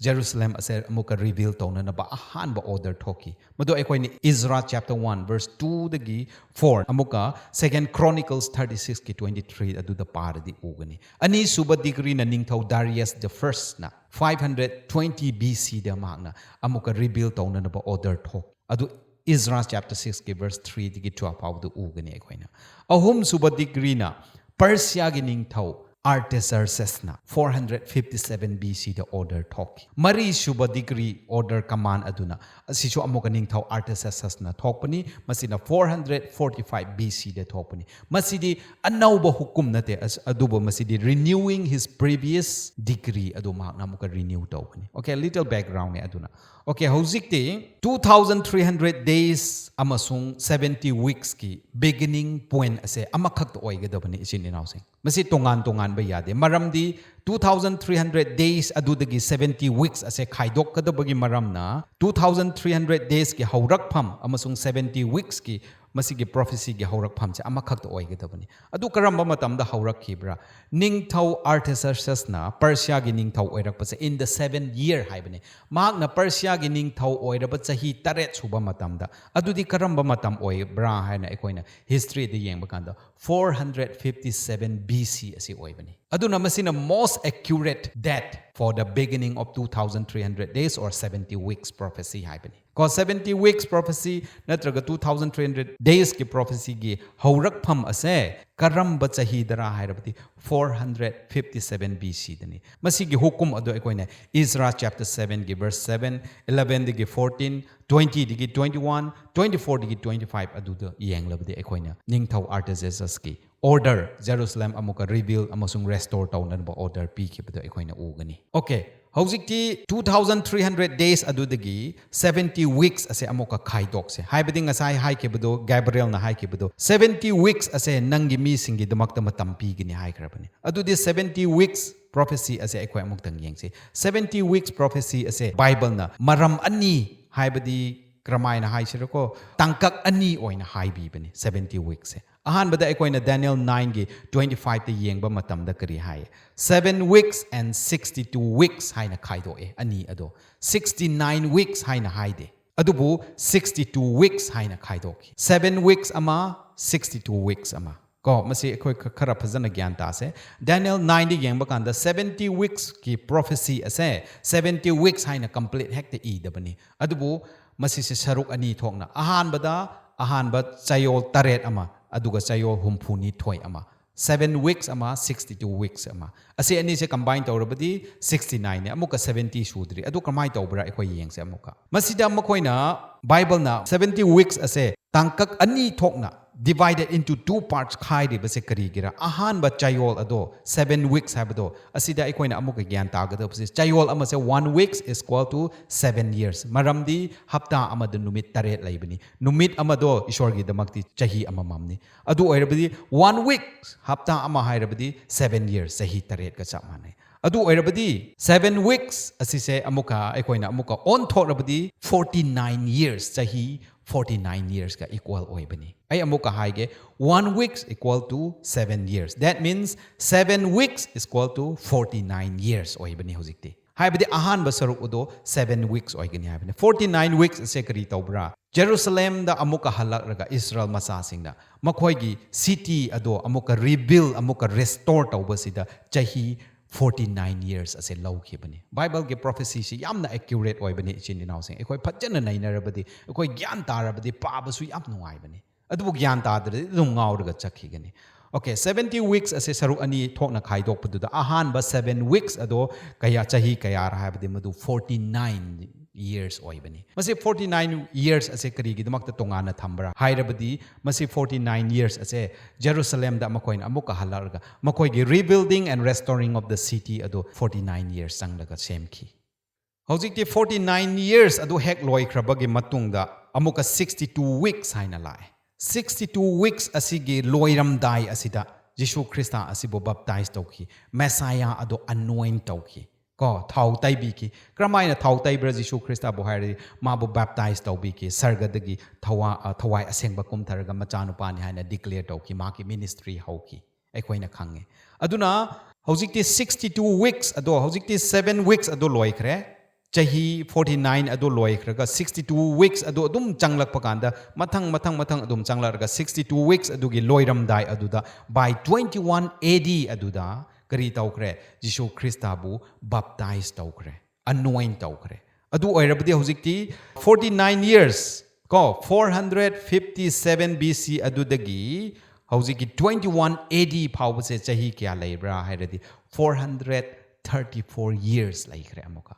ꯖꯦꯔꯨꯁꯂꯦꯝ ꯑꯁꯦ ꯑꯃꯨꯛꯀ ꯔꯤꯕꯤꯜ ꯇꯧꯅꯅꯕ ꯑꯍꯥꯟꯕ ꯑꯣꯔꯗꯔ ꯊꯣꯛꯈꯤ꯫ ꯃꯗꯨ ꯑꯩꯈꯣꯏꯅ Ezra chapter one verse two ꯗꯒꯤ four, ꯑꯃꯨꯛꯀ Second Chronicles thirty six ꯀꯤ twenty three ꯑꯗꯨꯗ ꯄꯥꯔꯗꯤ ꯎꯒꯅꯤ꯫ ꯑꯅꯤꯁꯨꯕ ꯗꯤꯒ꯭ꯔꯤꯅ ꯅꯤꯡꯊꯧ Darius the First ꯅ five hundred twenty B C ꯗ ꯃꯍꯥꯛꯅ ꯑꯃꯨꯛꯀ ꯔꯤꯕꯤꯜ ꯇꯧꯅꯅꯕ ꯑꯣꯔꯗꯔ ꯊꯣꯛ꯫ ꯑꯗꯨ Ezra chapter six ꯀꯤ verse three ꯗꯒꯤ twelve ꯐꯥꯎꯕꯗ ꯎꯒꯅꯤ ꯑꯩꯈꯣꯏꯅ꯫ ꯑꯍꯨꯝꯁꯨꯕ ꯗꯤꯒ꯭ꯔꯤꯅ ꯄꯔꯁꯤꯌꯥꯒꯤ ꯅꯤꯡꯊꯧ Artaxerxes ꯅ four hundred fifty seven B C ꯗ ꯑꯣꯔꯗꯔ ꯊꯣꯛꯈꯤ꯫ ꯃꯔꯤꯁꯨꯕ ꯗꯤꯒ꯭ꯔꯤ ꯑꯣꯔꯗꯔ ꯀꯃꯥꯟ ꯑꯗꯨꯅ ꯑꯁꯤꯁꯨ ꯑꯃꯨꯛꯀ ꯅꯤꯡꯊꯧ Artaxerxes ꯅ ꯊꯣꯛꯄꯅꯤ꯫ ꯃꯁꯤꯅ four hundred forty five B C ꯗ ꯊꯣꯛꯄꯅꯤ꯫ ꯃꯁꯤꯗꯤ ꯑꯅꯧꯕ ꯍꯨꯀꯨꯝ ꯅꯠꯇꯦ, ꯑꯁ-, ꯑꯗꯨꯕꯨ ꯃꯁꯤꯗꯤ renewing his previous decree ꯑꯗꯨ ꯃꯍꯥꯛꯅ ꯑꯃꯨꯛꯀ renew ꯇꯧꯕꯅꯤ꯫ Okay, little background ꯅꯦ ꯑꯗꯨꯅ꯫ Okay, ꯍꯧꯖꯤꯛꯇꯤ two thousand three hundred days ꯑꯃꯁꯨꯡ seventy weeks ꯀꯤ beginning point ꯑꯁꯦ ꯑꯃꯈꯛꯇ ꯑꯣꯏꯒꯗꯕꯅꯤ, ꯏꯆꯤꯟ ꯏꯅꯥꯎꯁꯤꯡ꯫ ꯃꯁꯤ ꯇꯣꯉꯥꯟ ꯇꯣꯉꯥꯟꯕ ꯌꯥꯗꯦ꯫ ꯃꯔꯝꯗꯤ two thousand three hundred days ꯑꯗꯨꯗꯒꯤ seventy weeks ꯑꯁꯦ ꯈꯥꯏꯗꯣꯛꯀꯗꯕꯒꯤ ꯃꯔꯝꯅ two thousand three hundred days ꯀꯤ ꯍꯧꯔꯛꯐꯝ ꯑꯃꯁꯨꯡ seventy weeks ꯀꯤ ꯃꯁꯤꯒꯤ prophecy ꯒꯤ ꯍꯧꯔꯛꯐꯝꯁꯦ ꯑꯃꯈꯛꯇ ꯑꯣꯏꯒꯗꯕꯅꯤ꯫ ꯑꯗꯨ ꯀꯔꯝꯕ ꯃꯇꯝꯗ ꯍꯧꯔꯛꯈꯤꯕ꯭ꯔꯥ? ꯅꯤꯡꯊꯧ Artaxerxes ꯅ ꯄꯔꯁꯤꯌꯥꯒꯤ ꯅꯤꯡꯊꯧ ꯑꯣꯏꯔꯛꯄꯁꯦ in the seventh year ꯍꯥꯏꯕꯅꯤ꯫ ꯃꯍꯥꯛꯅ ꯄꯔꯁꯤꯌꯥꯒꯤ ꯅꯤꯡꯊꯧ ꯑꯣꯏꯔꯕ ꯆꯍꯤ ꯇꯔꯦꯠ ꯁꯨꯕ ꯃꯇꯝꯗ꯫ ꯑꯗꯨꯗꯤ ꯀꯔꯝꯕ ꯃꯇꯝ ꯑꯣꯏꯕ꯭ꯔꯥ ꯍꯥꯏꯅ ꯑꯩꯈꯣꯏꯅ history ꯗ ꯌꯦꯡꯕ ꯀꯥꯟꯗ four hundred fifty seven B C ꯑꯁꯤ ꯑꯣꯏꯕꯅꯤ꯫ ꯑꯗꯨꯅ ꯃꯁꯤꯅ most accurate date for the beginning of two thousand three hundred days or seventy weeks prophecy ꯍꯥꯏꯕꯅꯤ꯫ ꯀꯣ, seventy weeks prophecy ꯅꯠꯇ꯭ꯔꯒ two thousand three hundred days ꯀꯤ prophecy ꯒꯤ ꯍꯧꯔꯛꯐꯝ ꯑꯁꯦ ꯀꯔꯝꯕ ꯆꯍꯤꯗꯔꯥ ꯍꯥꯏꯔꯕꯗꯤ four hundred fifty seven B C ꯗꯅꯤ꯫ ꯃꯁꯤꯒꯤ ꯍꯨꯀꯨꯝ ꯑꯗꯨ ꯑꯩꯈꯣꯏꯅ Ezra chapter seven ꯒꯤ verse seven, eleven ꯗꯒꯤ fourteen, twenty ꯗꯒꯤ twenty one, twenty four ꯗꯒꯤ twenty five ꯑꯗꯨꯗ ꯌꯦꯡꯂꯕꯗꯤ ꯑꯩꯈꯣꯏꯅ ꯅꯤꯡꯊꯧ Artaxerxes ꯀꯤ order, ꯖꯦꯔꯨꯁꯂꯦꯝ ꯑꯃꯨꯛꯀ rebuild ꯑꯃꯁꯨꯡ restore ꯇꯧꯅꯅꯕ order ꯄꯤꯈꯤꯕꯗꯨ ꯑꯩꯈꯣꯏꯅ ꯎꯒꯅꯤ꯫ Okay, ꯍꯧꯖꯤꯛꯇꯤ two thousand three hundred days ꯑꯗꯨꯗꯒꯤ seventy weeks ꯑꯁꯦ ꯑꯃꯨꯛꯀ ꯈꯥꯏꯗꯣꯛꯁꯦ꯫ ꯍꯥꯏꯕꯗꯤ ꯉꯁꯥꯏ ꯍꯥꯏꯈꯤꯕꯗꯣ, ꯒꯦꯕ꯭ꯔꯤꯌꯦꯜꯅ ꯍꯥꯏꯈꯤꯕꯗꯣ, seventy weeks ꯑꯁꯦ ꯅꯪꯒꯤ ꯃꯤꯁꯤꯡꯒꯤꯗꯃꯛꯇ ꯃꯇꯝ ꯄꯤꯒꯅꯤ ꯍꯥꯏꯈ꯭ꯔꯕꯅꯤ꯫ ꯑꯗꯨꯗꯤ seventy weeks prophecy ꯑꯁꯦ ꯑꯩꯈꯣꯏ ꯑꯃꯨꯛꯇꯪ ꯌꯦꯡꯁꯤ꯫ Seventy weeks prophecy ꯑꯁꯦ ꯕꯥꯏꯕꯜꯅ ꯃꯔꯝ ꯑꯅꯤ, ꯍꯥꯏꯕꯗꯤ ꯀꯔꯝꯍꯥꯏꯅ ꯍꯥꯏꯁꯤꯔꯀꯣ, ꯇꯥꯡꯀꯛ ꯑꯅꯤ ꯑꯣꯏꯅ ꯍꯥꯏꯕꯤꯕꯅꯤ seventy weeks ꯁꯦ꯫ ꯑꯍꯥꯟꯕꯗ ꯑꯩꯈꯣꯏꯅ Daniel nineꯒꯤ twenty fiveꯇ ꯌꯦꯡꯕ ꯃꯇꯝꯗ ꯀꯔꯤ ꯍꯥꯏ? Seven weeks and sixty two weeks ꯍꯥꯏꯅ ꯈꯥꯏꯗꯣꯛꯑꯦ, ꯑꯅꯤ ꯑꯗꯣ꯫ Sixty nine weeks ꯍꯥꯏꯅ ꯍꯥꯏꯗꯦ, ꯑꯗꯨꯕꯨ sixty two weeks ꯍꯥꯏꯅ ꯈꯥꯏꯗꯣꯛꯈꯤ꯫ Seven weeks ꯑꯃ, sixty two weeks ꯑꯃ꯫ ꯀꯣ, ꯃꯁꯤ ꯑꯩꯈꯣꯏ ꯈ-, ꯈꯔ ꯐꯖꯅ ꯒ꯭ꯌꯥꯟ ꯇꯥꯁꯦ꯫ Daniel nineꯗ ꯌꯦꯡꯕ ꯀꯥꯟꯗ seventy weeksꯀꯤ prophecy ꯑꯁꯦ seventy weeks ꯍꯥꯏꯅ complete ꯍꯦꯛꯇ ꯏꯗꯕꯅꯤ꯫ ꯑꯗꯨꯕꯨ ꯃꯁꯤꯁꯦ ꯁꯔꯨꯛ ꯑꯅꯤ ꯊꯣꯛꯅ, ꯑꯍꯥꯟꯕꯗ, ꯑꯍꯥꯟꯕ ꯆꯌꯣꯜ ꯇꯔꯦꯠ ꯑꯃ, ꯑꯗꯨꯒ ꯆꯌꯣꯜ ꯍꯨꯝꯐꯨ ꯅꯤꯊꯣꯏ ꯑꯃ꯫ Seven weeks ꯑꯃ, sixty two weeks ꯑꯃ꯫ ꯑꯁꯤ ꯑꯅꯤꯁꯦ combine ꯇꯧꯔꯕꯗꯤ sixty nineꯅꯦ, ꯑꯃꯨꯛꯀ seventy ꯁꯨꯗ꯭ꯔꯤ꯫ ꯑꯗꯨ ꯀꯃꯥꯏꯅ ꯇꯧꯕ꯭ꯔꯥ ꯑꯩꯈꯣꯏ ꯌꯦꯡꯁꯦ ꯑꯃꯨꯛꯀ꯫ ꯃꯁꯤꯗ ꯃꯈꯣꯏꯅ, Bibleꯅ seventy weeks ꯑꯁꯦ ꯇꯥꯡꯀꯛ ꯑꯅꯤ ꯊꯣꯛꯅ, divided into two parts, ꯈꯥꯏꯔꯤꯕꯁꯦ ꯀꯔꯤꯒꯤꯔ? ꯑꯍꯥꯟꯕ ꯆꯌꯣꯜ ꯑꯗꯣ, seven weeks ꯍꯥꯏꯕꯗꯣ, ꯑꯁꯤꯗ ꯑꯩꯈꯣꯏꯅ ꯑꯃꯨꯛꯀ ꯒ꯭ꯌꯥꯟ ꯇꯥꯒꯗꯕꯁꯦ, ꯆꯌꯣꯜ ꯑꯃꯁꯦ, one weeks is equal to seven years꯫ ꯃꯔꯝꯗꯤ ꯍꯞꯇꯥ ꯑꯃꯗ ꯅꯨꯃꯤꯠ ꯇꯔꯦꯠ ꯂꯩꯕꯅꯤ꯫ ꯅꯨꯃꯤꯠ ꯑꯃꯗꯣ ꯏꯁꯣꯔꯒꯤꯗꯃꯛꯇꯤ ꯆꯍꯤ ꯑꯃꯃꯝꯅꯤ꯫ ꯑꯗꯨ ꯑꯣꯏꯔꯕꯗꯤ one week, ꯍꯞꯇꯥ ꯑꯃ ꯍꯥꯏꯔꯕꯗꯤ seven years, ꯆꯍꯤ ꯇꯔꯦꯠꯀ ꯆꯞ ꯃꯥꯟꯅꯩ꯫ ꯑꯗꯨ ꯑꯣꯏꯔꯕꯗꯤ seven weeks ꯑꯁꯤꯁꯦ ꯑꯃꯨꯛꯀ ꯑꯩꯈꯣꯏꯅ ꯑꯃꯨꯛꯀ ꯑꯣꯟꯊꯣꯛꯂꯕꯗꯤ forty nine years, ꯆꯍꯤ forty nine yearsꯀ equal ꯑꯣꯏꯕꯅꯤ꯫ ꯑꯩ ꯑꯃꯨꯛꯀ ꯍꯥꯏꯒꯦ, one weeks equal to seven years. That means seven weeks is equal to forty nine years ꯑꯣꯏꯕꯅꯤ ꯍꯧꯖꯤꯛꯇꯤ꯫ ꯍꯥꯏꯕꯗꯤ ꯑꯍꯥꯟꯕ ꯁꯔꯨꯛ ꯑꯗꯣ seven weeks ꯑꯣꯏꯒꯅꯤ ꯍꯥꯏꯕꯅꯤ꯫ Forty nine weeks ꯑꯁꯦ ꯀꯔꯤ ꯇꯧꯕ꯭ꯔꯥ? ꯖꯦꯔꯨꯁꯂꯦꯝꯗ ꯑꯃꯨꯛꯀ ꯍꯜꯂꯛꯂꯒ ꯏꯁꯔꯥꯌꯦꯜ ꯃꯆꯥꯁꯤꯡꯅ ꯃꯈꯣꯏꯒꯤ city ꯑꯗꯣ ꯑꯃꯨꯛꯀ rebuild, ꯑꯃꯨꯛꯀ restore ꯇꯧꯕꯁꯤꯗ ꯆꯍꯤ forty nine years ꯑꯁꯦ ꯂꯧꯈꯤꯕꯅꯤ꯫ Bibleꯒꯤ prophecyꯁꯤ ꯌꯥꯝꯅ accurate ꯑꯣꯏꯕꯅꯤ, ꯏꯆꯤꯟ ꯏꯅꯥꯎꯁꯤꯡ꯫ ꯑꯩꯈꯣꯏ ꯐꯖꯅ ꯅꯩꯅꯔꯕꯗꯤ, ꯑꯩꯈꯣꯏ ꯒ꯭ꯌꯥꯟ ꯇꯥꯔꯕꯗꯤ ꯄꯥꯕꯁꯨ ꯌꯥꯝ ꯅꯨꯡꯉꯥꯏꯕꯅꯤ꯫ ꯑꯗꯨꯕꯨ ꯒ꯭ꯌꯥꯟ ꯇꯥꯗ꯭ꯔꯗꯤ ꯑꯗꯨꯝ ꯉꯥꯎꯔꯒ ꯆꯠꯈꯤꯒꯅꯤ꯫ Okay, seventy weeks ꯑꯁꯦ ꯁꯔꯨꯛ ꯑꯅꯤ ꯊꯣꯛꯅ ꯈꯥꯏꯗꯣꯛꯄꯗꯨꯗ, ꯑꯍꯥꯟꯕ seven weeks ꯑꯗꯣ ꯀꯌꯥ, ꯆꯍꯤ ꯀꯌꯥꯔ ꯍꯥꯏꯕꯗꯤ ꯃꯗꯨ forty nine years ꯑꯣꯏꯕꯅꯤ꯫ ꯃꯁꯤ forty nine years ꯑꯁꯦ ꯀꯔꯤꯒꯤꯗꯃꯛꯇ ꯇꯣꯉꯥꯟꯅ ꯊꯝꯕ꯭ꯔꯥ ꯍꯥꯏꯔꯕꯗꯤ, ꯃꯁꯤ forty nine years ꯑꯁꯦ ꯖꯦꯔꯨꯁꯂꯦꯝꯗ ꯃꯈꯣꯏꯅ ꯑꯃꯨꯛꯀ ꯍꯜꯂꯛꯂꯒ ꯃꯈꯣꯏꯒꯤ rebuilding and restoring of the city ꯑꯗꯨ forty nine years ꯆꯪꯂꯒ ꯁꯦꯝꯈꯤ꯫ ꯍꯧꯖꯤꯛꯇꯤ forty nine years ꯑꯗꯨ ꯍꯦꯛ ꯂꯣꯏꯈ꯭ꯔꯕꯒꯤ ꯃꯇꯨꯡꯗ ꯑꯃꯨꯛꯀ sixty two weeks ꯍꯥꯏꯅ ꯂꯥꯛꯑꯦ꯫ Sixty two weeks ꯑꯁꯤꯒꯤ ꯂꯣꯏꯔꯝꯗꯥꯏ ꯑꯁꯤꯗ ꯖꯤꯁꯨ ꯈ꯭ꯔꯤꯁꯇ ꯑꯁꯤꯕꯨ baptize ꯇꯧꯈꯤ, Messiah ꯑꯗꯨ anoint ꯇꯧꯈꯤ꯫ ꯀꯣ, ꯊꯥꯎ ꯇꯩꯕꯤꯈꯤ꯫ ꯀꯔꯝꯍꯥꯏꯅ ꯊꯥꯎ ꯇꯩꯕ꯭ꯔꯥ ꯖꯤꯁꯨ ꯈ꯭ꯔꯤꯁꯇꯕꯨ ꯍꯥꯏꯔꯗꯤ, ꯃꯥꯕꯨ ꯕꯦꯞꯇꯥꯏꯁ ꯇꯧꯕꯤꯈꯤ, ꯁꯔꯒꯗꯒꯤ ꯊꯋꯥ-, ꯑ, ꯊꯋꯥꯏ ꯑꯁꯦꯡꯕ ꯀꯨꯝꯊꯔꯒ ꯃꯆꯥꯅꯨꯄꯥꯅꯤ ꯍꯥꯏꯅ ꯗꯤꯀ꯭ꯂꯦꯌꯔ ꯇꯧꯈꯤ, ꯃꯍꯥꯛꯀꯤ ꯃꯤꯅꯤꯁꯇ꯭ꯔꯤ ꯍꯧꯈꯤ, ꯑꯩꯈꯣꯏꯅ ꯈꯪꯉꯦ꯫ ꯑꯗꯨꯅ ꯍꯧꯖꯤꯛꯇꯤ sixty two weeks ꯑꯗꯣ, ꯍꯧꯖꯤꯛꯇꯤ seven weeks ꯑꯗꯣ ꯂꯣꯏꯈ꯭ꯔꯦ꯫ ꯆꯍꯤ forty nine ꯑꯗꯨ ꯂꯣꯏꯈ꯭ꯔꯒ sixty two weeks ꯑꯗꯨ ꯑꯗꯨꯝ ꯆꯪꯂꯛꯄ ꯀꯥꯟꯗ, ꯃꯊꯪ ꯃꯊꯪ ꯃꯊꯪ ꯑꯗꯨꯝ ꯆꯪꯂꯛꯂꯒ sixty two weeks ꯑꯗꯨꯒꯤ ꯂꯣꯏꯔꯝꯗꯥꯏ ꯑꯗꯨꯗ, by twenty one A D ꯑꯗꯨꯗ ꯀꯔꯤ ꯇꯧꯈ꯭ꯔꯦ? ꯖꯤꯁꯨ ꯈ꯭ꯔꯤꯁꯇꯕꯨ ꯕꯥꯞꯇꯥꯏꯁ ꯇꯧꯈ꯭ꯔꯦ, ꯑꯅꯣꯏꯟ ꯇꯧꯈ꯭ꯔꯦ꯫ ꯑꯗꯨ ꯑꯣꯏꯔꯕꯗꯤ ꯍꯧꯖꯤꯛꯇꯤ forty nine years, ꯀꯣ, four hundred fifty seven B C ꯑꯗꯨꯗꯒꯤ ꯍꯧꯖꯤꯛꯀꯤ twenty one A D ꯐꯥꯎꯕꯁꯦ ꯆꯍꯤ ꯀꯌꯥ ꯂꯩꯕ꯭ꯔꯥ ꯍꯥꯏꯔꯗꯤ, four hundred thirty four years ꯂꯩꯈ꯭ꯔꯦ ꯑꯃꯨꯛꯀ꯫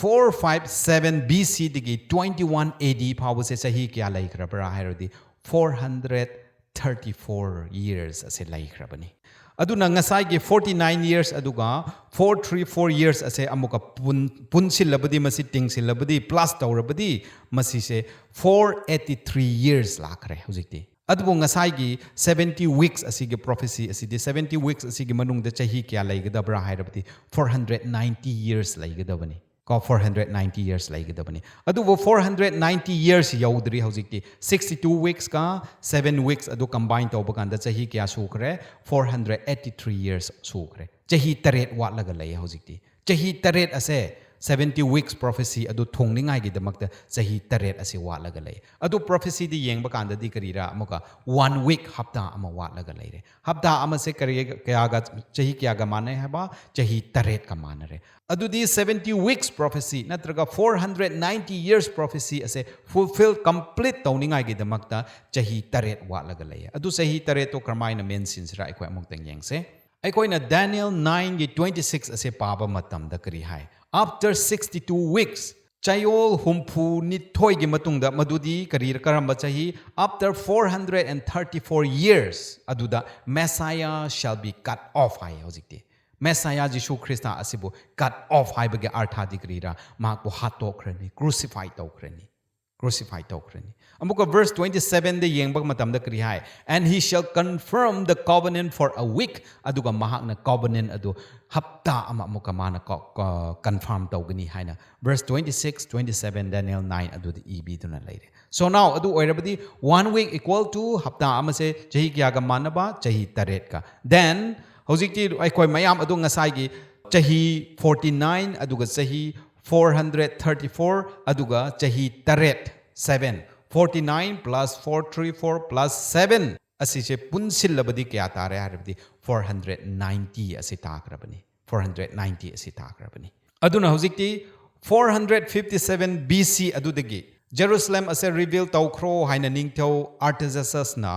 Four five seven B C ꯗꯒꯤ twenty one A D ꯐꯥꯎꯕꯁꯦ ꯆꯍꯤ ꯀꯌꯥ ꯂꯩꯈ꯭ꯔꯕ꯭ꯔꯥ ꯍꯥꯏꯔꯗꯤ, four hundred thirty four years ꯑꯁꯦ ꯂꯩꯈ꯭ꯔꯕꯅꯤ꯫ ꯑꯗꯨꯅ ꯉꯁꯥꯏꯒꯤ forty nine years ꯑꯗꯨꯒ four three four years ꯑꯁꯦ ꯑꯃꯨꯛꯀ ꯄꯨꯟ-, ꯄꯨꯟꯁꯤꯜꯂꯕꯗꯤ, ꯃꯁꯤ ꯇꯤꯡꯁꯤꯜꯂꯕꯗꯤ, plus ꯇꯧꯔꯕꯗꯤ, ꯃꯁꯤꯁꯦ four eighty three years ꯂꯥꯛꯈ꯭ꯔꯦ ꯍꯧꯖꯤꯛꯇꯤ꯫ ꯑꯗꯨꯕꯨ ꯉꯁꯥꯏꯒꯤ seventy weeks ꯑꯁꯤꯒꯤ prophecy ꯑꯁꯤꯗꯤ, seventy weeks ꯑꯁꯤꯒꯤ ꯃꯅꯨꯡꯗ ꯆꯍꯤ ꯀꯌꯥ ꯂꯩꯒꯗꯕ꯭ꯔꯥ ꯍꯥꯏꯔꯕꯗꯤ, four hundred ninety years ꯂꯩꯒꯗꯕꯅꯤ꯫ ꯀꯣ, four hundred ninety years ꯂꯩꯒꯗꯕꯅꯤ꯫ ꯑꯗꯨꯕꯨ four hundred ninety years ꯌꯧꯗ꯭ꯔꯤ ꯍꯧꯖꯤꯛꯇꯤ꯫ Sixty two weeks ꯀ seven weeks ꯑꯗꯨ combine ꯇꯧꯕ ꯀꯥꯟꯗ ꯆꯍꯤ ꯀꯌꯥ ꯁꯨꯈ꯭ꯔꯦ? Four hundred eighty three years ꯁꯨꯈ꯭ꯔꯦ꯫ ꯆꯍꯤ ꯇꯔꯦꯠ ꯋꯥꯠꯂꯒ ꯂꯩ ꯍꯧꯖꯤꯛꯇꯤ꯫ ꯆꯍꯤ ꯇꯔꯦꯠ ꯑꯁꯦ, seventy weeks prophecy ꯑꯗꯨ ꯊꯨꯡꯅꯤꯡꯉꯥꯏꯒꯤꯗꯃꯛꯇ ꯆꯍꯤ ꯇꯔꯦꯠ ꯑꯁꯤ ꯋꯥꯠꯂꯒ ꯂꯩ꯫ ꯑꯗꯨ prophecyꯗꯤ ꯌꯦꯡꯕ ꯀꯥꯟꯗꯗꯤ ꯀꯔꯤꯔꯥ? ꯑꯃꯨꯛꯀ one week, ꯍꯞꯇꯥ ꯑꯃ ꯋꯥꯠꯂꯒ ꯂꯩꯔꯦ꯫ ꯍꯞꯇꯥ ꯑꯃꯁꯦ ꯀꯔꯤ, ꯀꯌꯥꯒ, ꯆꯍꯤ ꯀꯌꯥꯒ ꯃꯥꯟꯅꯩ ꯍꯥꯏꯕ? ꯆꯍꯤ ꯇꯔꯦꯠꯀ ꯃꯥꯟꯅꯔꯦ꯫ ꯑꯗꯨꯗꯤ seventy weeks prophecy ꯅꯠꯇ꯭ꯔꯒ four hundred ninety years prophecy ꯑꯁꯦ fulfill, complete ꯇꯧꯅꯤꯡꯉꯥꯏꯒꯤꯗꯃꯛꯇ ꯆꯍꯤ ꯇꯔꯦꯠ ꯋꯥꯠꯂꯒ ꯂꯩꯌꯦ꯫ ꯑꯗꯨ ꯆꯍꯤ ꯇꯔꯦꯠꯇꯣ ꯀꯔꯝꯍꯥꯏꯅ ꯃꯦꯟꯁꯤꯟꯁꯤꯔꯥ? ꯑꯩꯈꯣꯏ ꯑꯃꯨꯛꯇꯪ ꯌꯦꯡꯁꯦ꯫ ꯑꯩꯈꯣꯏꯅ Daniel nineꯒꯤ twenty six ꯑꯁꯦ ꯄꯥꯕ ꯃꯇꯝꯗ ꯀꯔꯤ ꯍꯥꯏ? After sixty two weeks, ꯆꯌꯣꯜ ꯍꯨꯝꯐꯨ ꯅꯤꯊꯣꯏꯒꯤ ꯃꯇꯨꯡꯗ, ꯃꯗꯨꯗꯤ ꯀꯔꯤ, ꯀꯔꯝꯕ ꯆꯍꯤ? After four hundred and thirty four years, ꯑꯗꯨꯗ Messiah shall be cut off ꯍꯥꯏ ꯍꯧꯖꯤꯛꯇꯤ꯫ Messiah ꯖꯤꯁꯨ ꯈ꯭ꯔꯤꯁꯇ ꯑꯁꯤꯕꯨ cut off ꯍꯥꯏꯕꯒꯤ ꯑꯔꯊꯗꯤ ꯀꯔꯤꯔꯥ? ꯃꯍꯥꯛꯄꯨ ꯍꯥꯠꯇꯣꯛꯈ꯭ꯔꯅꯤ, crucify ꯇꯧꯈ꯭ꯔꯅꯤ꯫ Crucify ꯇꯧꯈ꯭ꯔꯅꯤ꯫ ꯑꯃꯨꯛꯀ verse twenty sevenꯗ ꯌꯦꯡꯕ ꯃꯇꯝꯗ ꯀꯔꯤ ꯍꯥꯏ? And he shall confirm the covenant for a week. ꯑꯗꯨꯒ ꯃꯍꯥꯛꯅ covenant ꯑꯗꯨ ꯍꯞꯇꯥ ꯑꯃ ꯑꯃꯨꯛꯀ ꯃꯥꯅ confirm ꯇꯧꯒꯅꯤ ꯍꯥꯏꯅ verse twenty six, twenty seven, Daniel nine ꯑꯗꯨꯗ ꯏꯕꯤꯗꯨꯅ ꯂꯩꯔꯦ꯫ So now ꯑꯗꯨ ꯑꯣꯏꯔꯕꯗꯤ one week equal to ꯍꯞꯇꯥ ꯑꯃꯁꯦ ꯆꯍꯤ ꯀꯌꯥꯒ ꯃꯥꯟꯅꯕ? ꯆꯍꯤ ꯇꯔꯦꯠꯀ꯫ Then ꯍꯧꯖꯤꯛꯇꯤ ꯑꯩꯈꯣꯏ ꯃꯌꯥꯝ ꯑꯗꯨ ꯉꯁꯥꯏꯒꯤ ꯆꯍꯤ forty nine ꯑꯗꯨꯒ ꯆꯍꯤ four hundred thirty four ꯑꯗꯨꯒ ꯆꯍꯤ ꯇꯔꯦꯠ, seven, forty nine plus four three four plus seven ꯑꯁꯤꯁꯦ ꯄꯨꯟꯁꯤꯜꯂꯕꯗꯤ ꯀꯌꯥ ꯇꯥꯔꯦ ꯍꯥꯏꯔꯕꯗꯤ four hundred ninety ꯑꯁꯤ ꯇꯥꯈ꯭ꯔꯕꯅꯤ꯫ Four hundred ninety ꯑꯁꯤ ꯇꯥꯈ꯭ꯔꯕꯅꯤ꯫ ꯑꯗꯨꯅ ꯍꯧꯖꯤꯛꯇꯤ four hundred fifty seven B C ꯑꯗꯨꯗꯒꯤ ꯖꯦꯔꯨꯁꯂꯦꯝ ꯑꯁꯦ rebuild ꯇꯧꯈ꯭ꯔꯣ ꯍꯥꯏꯅ ꯅꯤꯡꯊꯧ Artaxerxesꯅ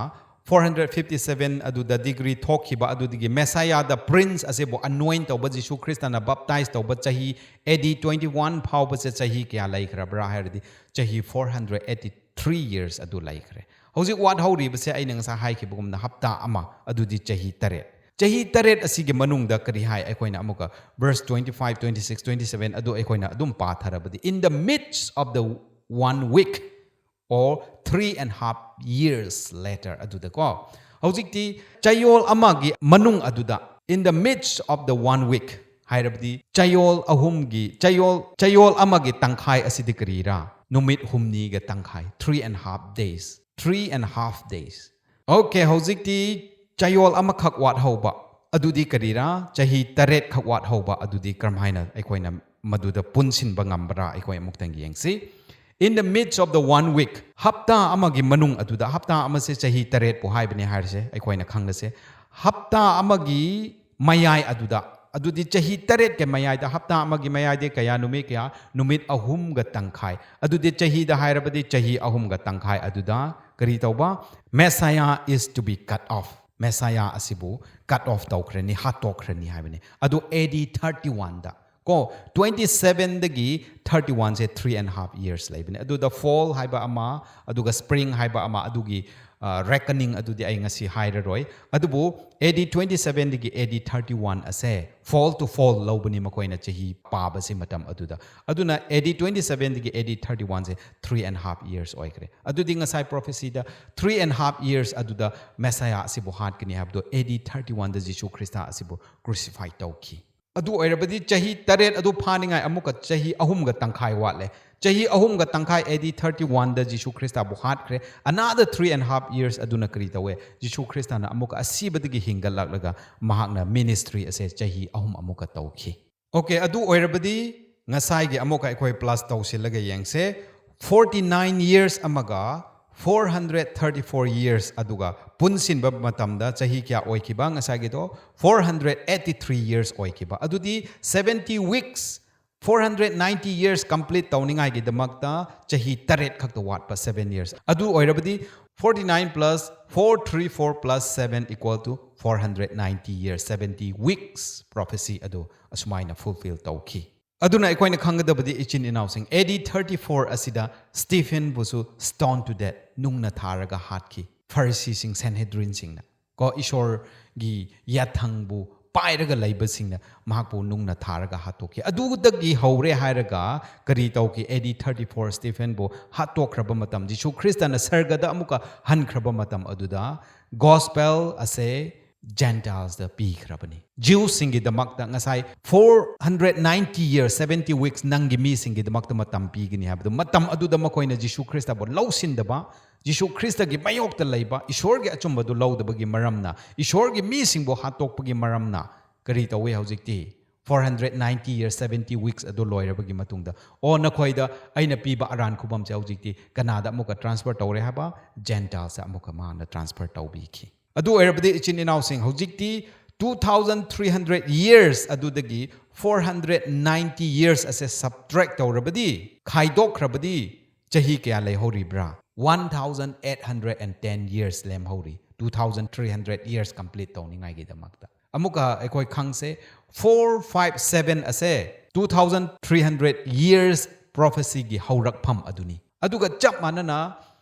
four hundred fifty seven ꯑꯗꯨꯗ decree ꯊꯣꯛꯈꯤꯕ ꯑꯗꯨꯗꯒꯤ Messiah the Prince ꯑꯁꯤꯕꯨ anoint ꯇꯧꯕ, ꯖꯤꯁꯨ ꯈ꯭ꯔꯤꯁꯇꯅ baptize ꯇꯧꯕ ꯆꯍꯤ A D twenty one ꯐꯥꯎꯕꯁꯦ ꯆꯍꯤ ꯀꯌꯥ ꯂꯩꯈ꯭ꯔꯕ꯭ꯔꯥ ꯍꯥꯏꯔꯗꯤ ꯆꯍꯤ four hundred eighty three years ꯑꯗꯨ ꯂꯩꯈ꯭ꯔꯦ꯫ ꯍꯧꯖꯤꯛ ꯋꯥꯠꯍꯧꯔꯤꯕꯁꯦ ꯑꯩꯅ ꯉꯁꯥꯏ ꯍꯥꯏꯈꯤꯕꯒꯨꯝꯅ ꯍꯞꯇꯥ ꯑꯃ, ꯑꯗꯨꯗꯤ ꯆꯍꯤ ꯇꯔꯦꯠ꯫ ꯆꯍꯤ ꯇꯔꯦꯠ ꯑꯁꯤꯒꯤ ꯃꯅꯨꯡꯗ ꯀꯔꯤ ꯍꯥꯏ? ꯑꯩꯈꯣꯏꯅ ꯑꯃꯨꯛꯀ verse twenty five, twenty six, twenty seven ꯑꯗꯨ ꯑꯩꯈꯣꯏꯅ ꯑꯗꯨꯝ ꯄꯥꯊꯔꯕꯗꯤ, in the midst of the one week or three and half years later ꯑꯗꯨꯗꯀꯣ, ꯍꯧꯖꯤꯛꯇꯤ ꯆꯌꯣꯜ ꯑꯃꯒꯤ ꯃꯅꯨꯡ ꯑꯗꯨꯗ, in the midst of the one week ꯍꯥꯏꯔꯕꯗꯤ ꯆꯌꯣꯜ ꯑꯍꯨꯝꯒꯤ, ꯆꯌꯣꯜ, ꯆꯌꯣꯜ ꯑꯃꯒꯤ ꯇꯪꯈꯥꯏ ꯑꯁꯤꯗꯤ ꯀꯔꯤꯔꯥ? ꯅꯨꯃꯤꯠ ꯍꯨꯝꯅꯤꯒ ꯇꯪꯈꯥꯏ, three and half days, three and half days꯫ Okay, ꯍꯧꯖꯤꯛꯇꯤ ꯆꯌꯣꯜ ꯑꯃꯈꯛ ꯋꯥꯠꯍꯧꯕ ꯑꯗꯨꯗꯤ ꯀꯔꯤꯔꯥ? ꯆꯍꯤ ꯇꯔꯦꯠ ꯈꯛ ꯋꯥꯠꯍꯧꯕ ꯑꯗꯨꯗꯤ ꯀꯔꯝꯍꯥꯏꯅ ꯑꯩꯈꯣꯏꯅ ꯃꯗꯨꯗ ꯄꯨꯟꯁꯤꯟꯕ ꯉꯝꯕ꯭ꯔꯥ? ꯑꯩꯈꯣꯏ ꯑꯃꯨꯛꯇꯪ ꯌꯦꯡꯁꯤ꯫ In the midst of the one week, ꯍꯞꯇꯥ ꯑꯃꯒꯤ ꯃꯅꯨꯡ ꯑꯗꯨꯗ, ꯍꯞꯇꯥ ꯑꯃꯁꯦ ꯆꯍꯤ ꯇꯔꯦꯠꯄꯨ ꯍꯥꯏꯕꯅꯤ ꯍꯥꯏꯔꯁꯦ, ꯑꯩꯈꯣꯏꯅ ꯈꯪꯂꯁꯦ, ꯍꯞꯇꯥ ꯑꯃꯒꯤ ꯃꯌꯥꯏ ꯑꯗꯨꯗ, ꯑꯗꯨꯗꯤ ꯆꯍꯤ ꯇꯔꯦꯠꯀꯤ ꯃꯌꯥꯏꯗ, ꯍꯞꯇꯥ ꯑꯃꯒꯤ ꯃꯌꯥꯏꯗꯤ ꯀꯌꯥ, ꯅꯨꯃꯤꯠ ꯀꯌꯥ? ꯅꯨꯃꯤꯠ ꯑꯍꯨꯝꯒ ꯇꯪꯈꯥꯏ꯫ ꯑꯗꯨꯗꯤ ꯆꯍꯤꯗ ꯍꯥꯏꯔꯕꯗꯤ ꯆꯍꯤ ꯑꯍꯨꯝꯒ ꯇꯪꯈꯥꯏ ꯑꯗꯨꯗ ꯀꯔꯤ ꯇꯧꯕ? Messiah is to be cut off꯫ Messiah ꯑꯁꯤꯕꯨ cut off ꯇꯧꯈ꯭ꯔꯅꯤ, ꯍꯥꯠꯇꯣꯛꯈ꯭ꯔꯅꯤ ꯍꯥꯏꯕꯅꯤ꯫ ꯑꯗꯨ A D thirty oneꯗ ꯀꯣ, twenty sevenꯗꯒꯤ thirty oneꯁꯦ three and half years ꯂꯩꯕꯅꯦ꯫ ꯑꯗꯨꯗ fall ꯍꯥꯏꯕ ꯑꯃ, ꯑꯗꯨꯒ spring ꯍꯥꯏꯕ ꯑꯃ, ꯑꯗꯨꯒꯤ reckoning ꯑꯗꯨꯗꯤ ꯑꯩ ꯉꯁꯤ ꯍꯥꯏꯔꯔꯣꯏ꯫ ꯑꯗꯨꯕꯨ A D twenty sevenꯗꯒꯤ A D thirty one ꯑꯁꯦ fall to fall ꯂꯧꯕꯅꯤ ꯃꯈꯣꯏꯅ ꯆꯍꯤ ꯄꯥꯕꯁꯤ ꯃꯇꯝ ꯑꯗꯨꯗ꯫ ꯑꯗꯨꯅ A D twenty sevenꯗꯒꯤ A D thirty oneꯁꯦ three and half years ꯑꯣꯏꯈ꯭ꯔꯦ꯫ ꯑꯗꯨꯗꯤ ꯉꯁꯥꯏ prophecyꯗ three and half years ꯑꯗꯨꯗ Messiah ꯑꯁꯤꯕꯨ ꯍꯥꯠꯀꯅꯤ ꯍꯥꯏꯕꯗꯣ A D thirty oneꯗ ꯖꯤꯁꯨ ꯈ꯭ꯔꯤꯁꯇ ꯑꯁꯤꯕꯨ crucify ꯇꯧꯈꯤ꯫ ꯑꯗꯨ ꯑꯣꯏꯔꯕꯗꯤ ꯆꯍꯤ ꯇꯔꯦꯠ ꯑꯗꯨ ꯐꯥꯅꯤꯡꯉꯥꯏ ꯑꯃꯨꯛꯀ ꯆꯍꯤ ꯑꯍꯨꯝꯒ ꯇꯪꯈꯥꯏ ꯋꯥꯠꯂꯦ꯫ ꯆꯍꯤ ꯑꯍꯨꯝꯒ ꯇꯪꯈꯥꯏ A D thirty oneꯗ ꯖꯤꯁꯨ ꯈ꯭ꯔꯤꯁꯇꯕꯨ ꯍꯥꯠꯈ꯭ꯔꯦ꯫ Another three and half years ꯑꯗꯨꯅ ꯀꯔꯤ ꯇꯧꯋꯦ? ꯖꯤꯁꯨ ꯈ꯭ꯔꯤꯁꯇꯅ ꯑꯃꯨꯛꯀ ꯑꯁꯤꯕꯗꯒꯤ ꯍꯤꯡꯒꯠꯂꯛꯂꯒ ꯃꯍꯥꯛꯅ ministry ꯑꯁꯦ ꯆꯍꯤ ꯑꯍꯨꯝ ꯑꯃꯨꯛꯀ ꯇꯧꯈꯤ꯫ Okay, ꯑꯗꯨ ꯑꯣꯏꯔꯕꯗꯤ ꯉꯁꯥꯏꯒꯤ ꯑꯃꯨꯛꯀ ꯑꯩꯈꯣꯏ plus ꯇꯧꯁꯤꯜꯂꯒ ꯌꯦꯡꯁꯦ꯫ Forty nine years ꯑꯃꯒ four hundred thirty four years ꯑꯗꯨꯒ ꯄꯨꯟꯁꯤꯟꯕ ꯃꯇꯝꯗ ꯆꯍꯤ ꯀꯌꯥ ꯑꯣꯏꯈꯤꯕ? ꯉꯁꯥꯏꯒꯤꯗꯣ four hundred eighty three years ꯑꯣꯏꯈꯤꯕ꯫ ꯑꯗꯨꯗꯤ seventy weeks, four hundred ninety years complete ꯇꯧꯅꯤꯡꯉꯥꯏꯒꯤꯗꯃꯛꯇ ꯆꯍꯤ ꯇꯔꯦꯠ ꯈꯛꯇ ꯋꯥꯠꯄ, seven years꯫ ꯑꯗꯨ ꯑꯣꯏꯔꯕꯗꯤ forty nine plus four three four plus seven equal to four hundred ninety years, seventy weeks prophecy ꯑꯗꯨ ꯑꯁꯨꯃꯥꯏꯅ fulfill ꯇꯧꯈꯤ꯫ ꯑꯗꯨꯅ ꯑꯩꯈꯣꯏꯅ ꯈꯪꯒꯗꯕꯗꯤ, ꯏꯆꯤꯟ ꯏꯅꯥꯎꯁꯤꯡ, A D thirty four ꯑꯁꯤꯗ ꯁ꯭ꯇꯤꯐꯦꯟꯕꯨꯁꯨ stone to death, ꯅꯨꯡꯅ ꯊꯥꯔꯒ ꯍꯥꯠꯈꯤ꯫ ꯐꯔꯤꯁꯤꯁꯤꯡ, ꯁꯦꯟꯍꯦꯗ꯭ꯔꯤꯟꯁꯤꯡꯅ ꯀꯣ, ꯏꯁꯣꯔꯒꯤ ꯌꯥꯊꯪꯕꯨ ꯄꯥꯏꯔꯒ ꯂꯩꯕꯁꯤꯡꯅ ꯃꯍꯥꯛꯄꯨ ꯅꯨꯡꯅ ꯊꯥꯔꯒ ꯍꯥꯠꯇꯣꯛꯈꯤ꯫ ꯑꯗꯨꯗꯒꯤ ꯍꯧꯔꯦ ꯍꯥꯏꯔꯒ ꯀꯔꯤ ꯇꯧꯈꯤ? A D thirty four ꯁ꯭ꯇꯤꯐꯦꯟꯕꯨ ꯍꯥꯠꯇꯣꯛꯈ꯭ꯔꯕ ꯃꯇꯝ, ꯖꯤꯁꯨ ꯈ꯭ꯔꯤꯁꯇꯅ ꯁꯔꯒꯗ ꯑꯃꯨꯛꯀ ꯍꯟꯈ꯭ꯔꯕ ꯃꯇꯝ ꯑꯗꯨꯗ gospel ꯑꯁꯦ Gentiles ꯇ ꯄꯤꯈ꯭ꯔꯕꯅꯤ꯫ Jews ꯁꯤꯡꯒꯤꯗꯃꯛꯇ ꯉꯁꯥꯏ four hundred ninety years, seventy weeks ꯅꯪꯒꯤ ꯃꯤꯁꯤꯡꯒꯤꯗꯃꯛꯇ ꯃꯇꯝ ꯄꯤꯒꯅꯤ ꯍꯥꯏꯕꯗꯨ, ꯃꯇꯝ ꯑꯗꯨꯗ ꯃꯈꯣꯏꯅ ꯖꯤꯁꯨ ꯈ꯭ꯔꯤꯁꯇꯕꯨ ꯂꯧꯁꯤꯟꯗꯕ, ꯖꯤꯁꯨ ꯈ꯭ꯔꯤꯁꯇꯒꯤ ꯃꯥꯌꯣꯛꯇ ꯂꯩꯕ, ꯏꯁꯣꯔꯒꯤ ꯑꯆꯨꯝꯕꯗꯨ ꯂꯧꯗꯕꯒꯤ ꯃꯔꯝꯅ, ꯏꯁꯣꯔꯒꯤ ꯃꯤꯁꯤꯡꯕꯨ ꯍꯥꯠꯇꯣꯛꯄꯒꯤ ꯃꯔꯝꯅ ꯀꯔꯤ ꯇꯧꯏ ꯍꯧꯖꯤꯛꯇꯤ? Four hundred ninety years, seventy weeks ꯑꯗꯨ ꯂꯣꯏꯔꯕꯒꯤ ꯃꯇꯨꯡꯗ, ꯑꯣ, ꯅꯈꯣꯏꯗ ꯑꯩꯅ ꯄꯤꯕ ꯑꯔꯥꯟ ꯈꯨꯕꯝꯁꯦ ꯍꯧꯖꯤꯛꯇꯤ ꯀꯅꯥꯗ ꯑꯃꯨꯛꯀ transfer ꯇꯧꯔꯦ ꯍꯥꯏꯕ? Gentiles ꯇ ꯑꯃꯨꯛꯀ ꯃꯥꯅ transfer ꯇꯧꯕꯤꯈꯤ꯫ ꯑꯗꯨ ꯑꯣꯏꯔꯕꯗꯤ, ꯏꯆꯤꯟ ꯏꯅꯥꯎꯁꯤꯡ, ꯍꯧꯖꯤꯛꯇꯤ two thousand three hundred years ꯑꯗꯨꯗꯒꯤ four hundred ninety years ꯑꯁꯦ subtract ꯇꯧꯔꯕꯗꯤ, ꯈꯥꯏꯗꯣꯛꯈ꯭ꯔꯕꯗꯤ, ꯆꯍꯤ ꯀꯌꯥ ꯂꯩꯍꯧꯔꯤꯕ꯭ꯔꯥ? One thousand eight hundred and ten years ꯂꯦꯝꯍꯧꯔꯤ, two thousand three hundred years complete ꯇꯧꯅꯤꯡꯉꯥꯏꯒꯤꯗꯃꯛꯇ꯫ ꯑꯃꯨꯛꯀ ꯑꯩꯈꯣꯏ ꯈꯪꯁꯦ, four five seven ꯑꯁꯦ two thousand three hundred years prophecy ꯒꯤ ꯍꯧꯔꯛꯐꯝ ꯑꯗꯨꯅꯤ꯫ ꯑꯗꯨꯒ ꯆꯞ ꯃꯥꯟꯅꯅ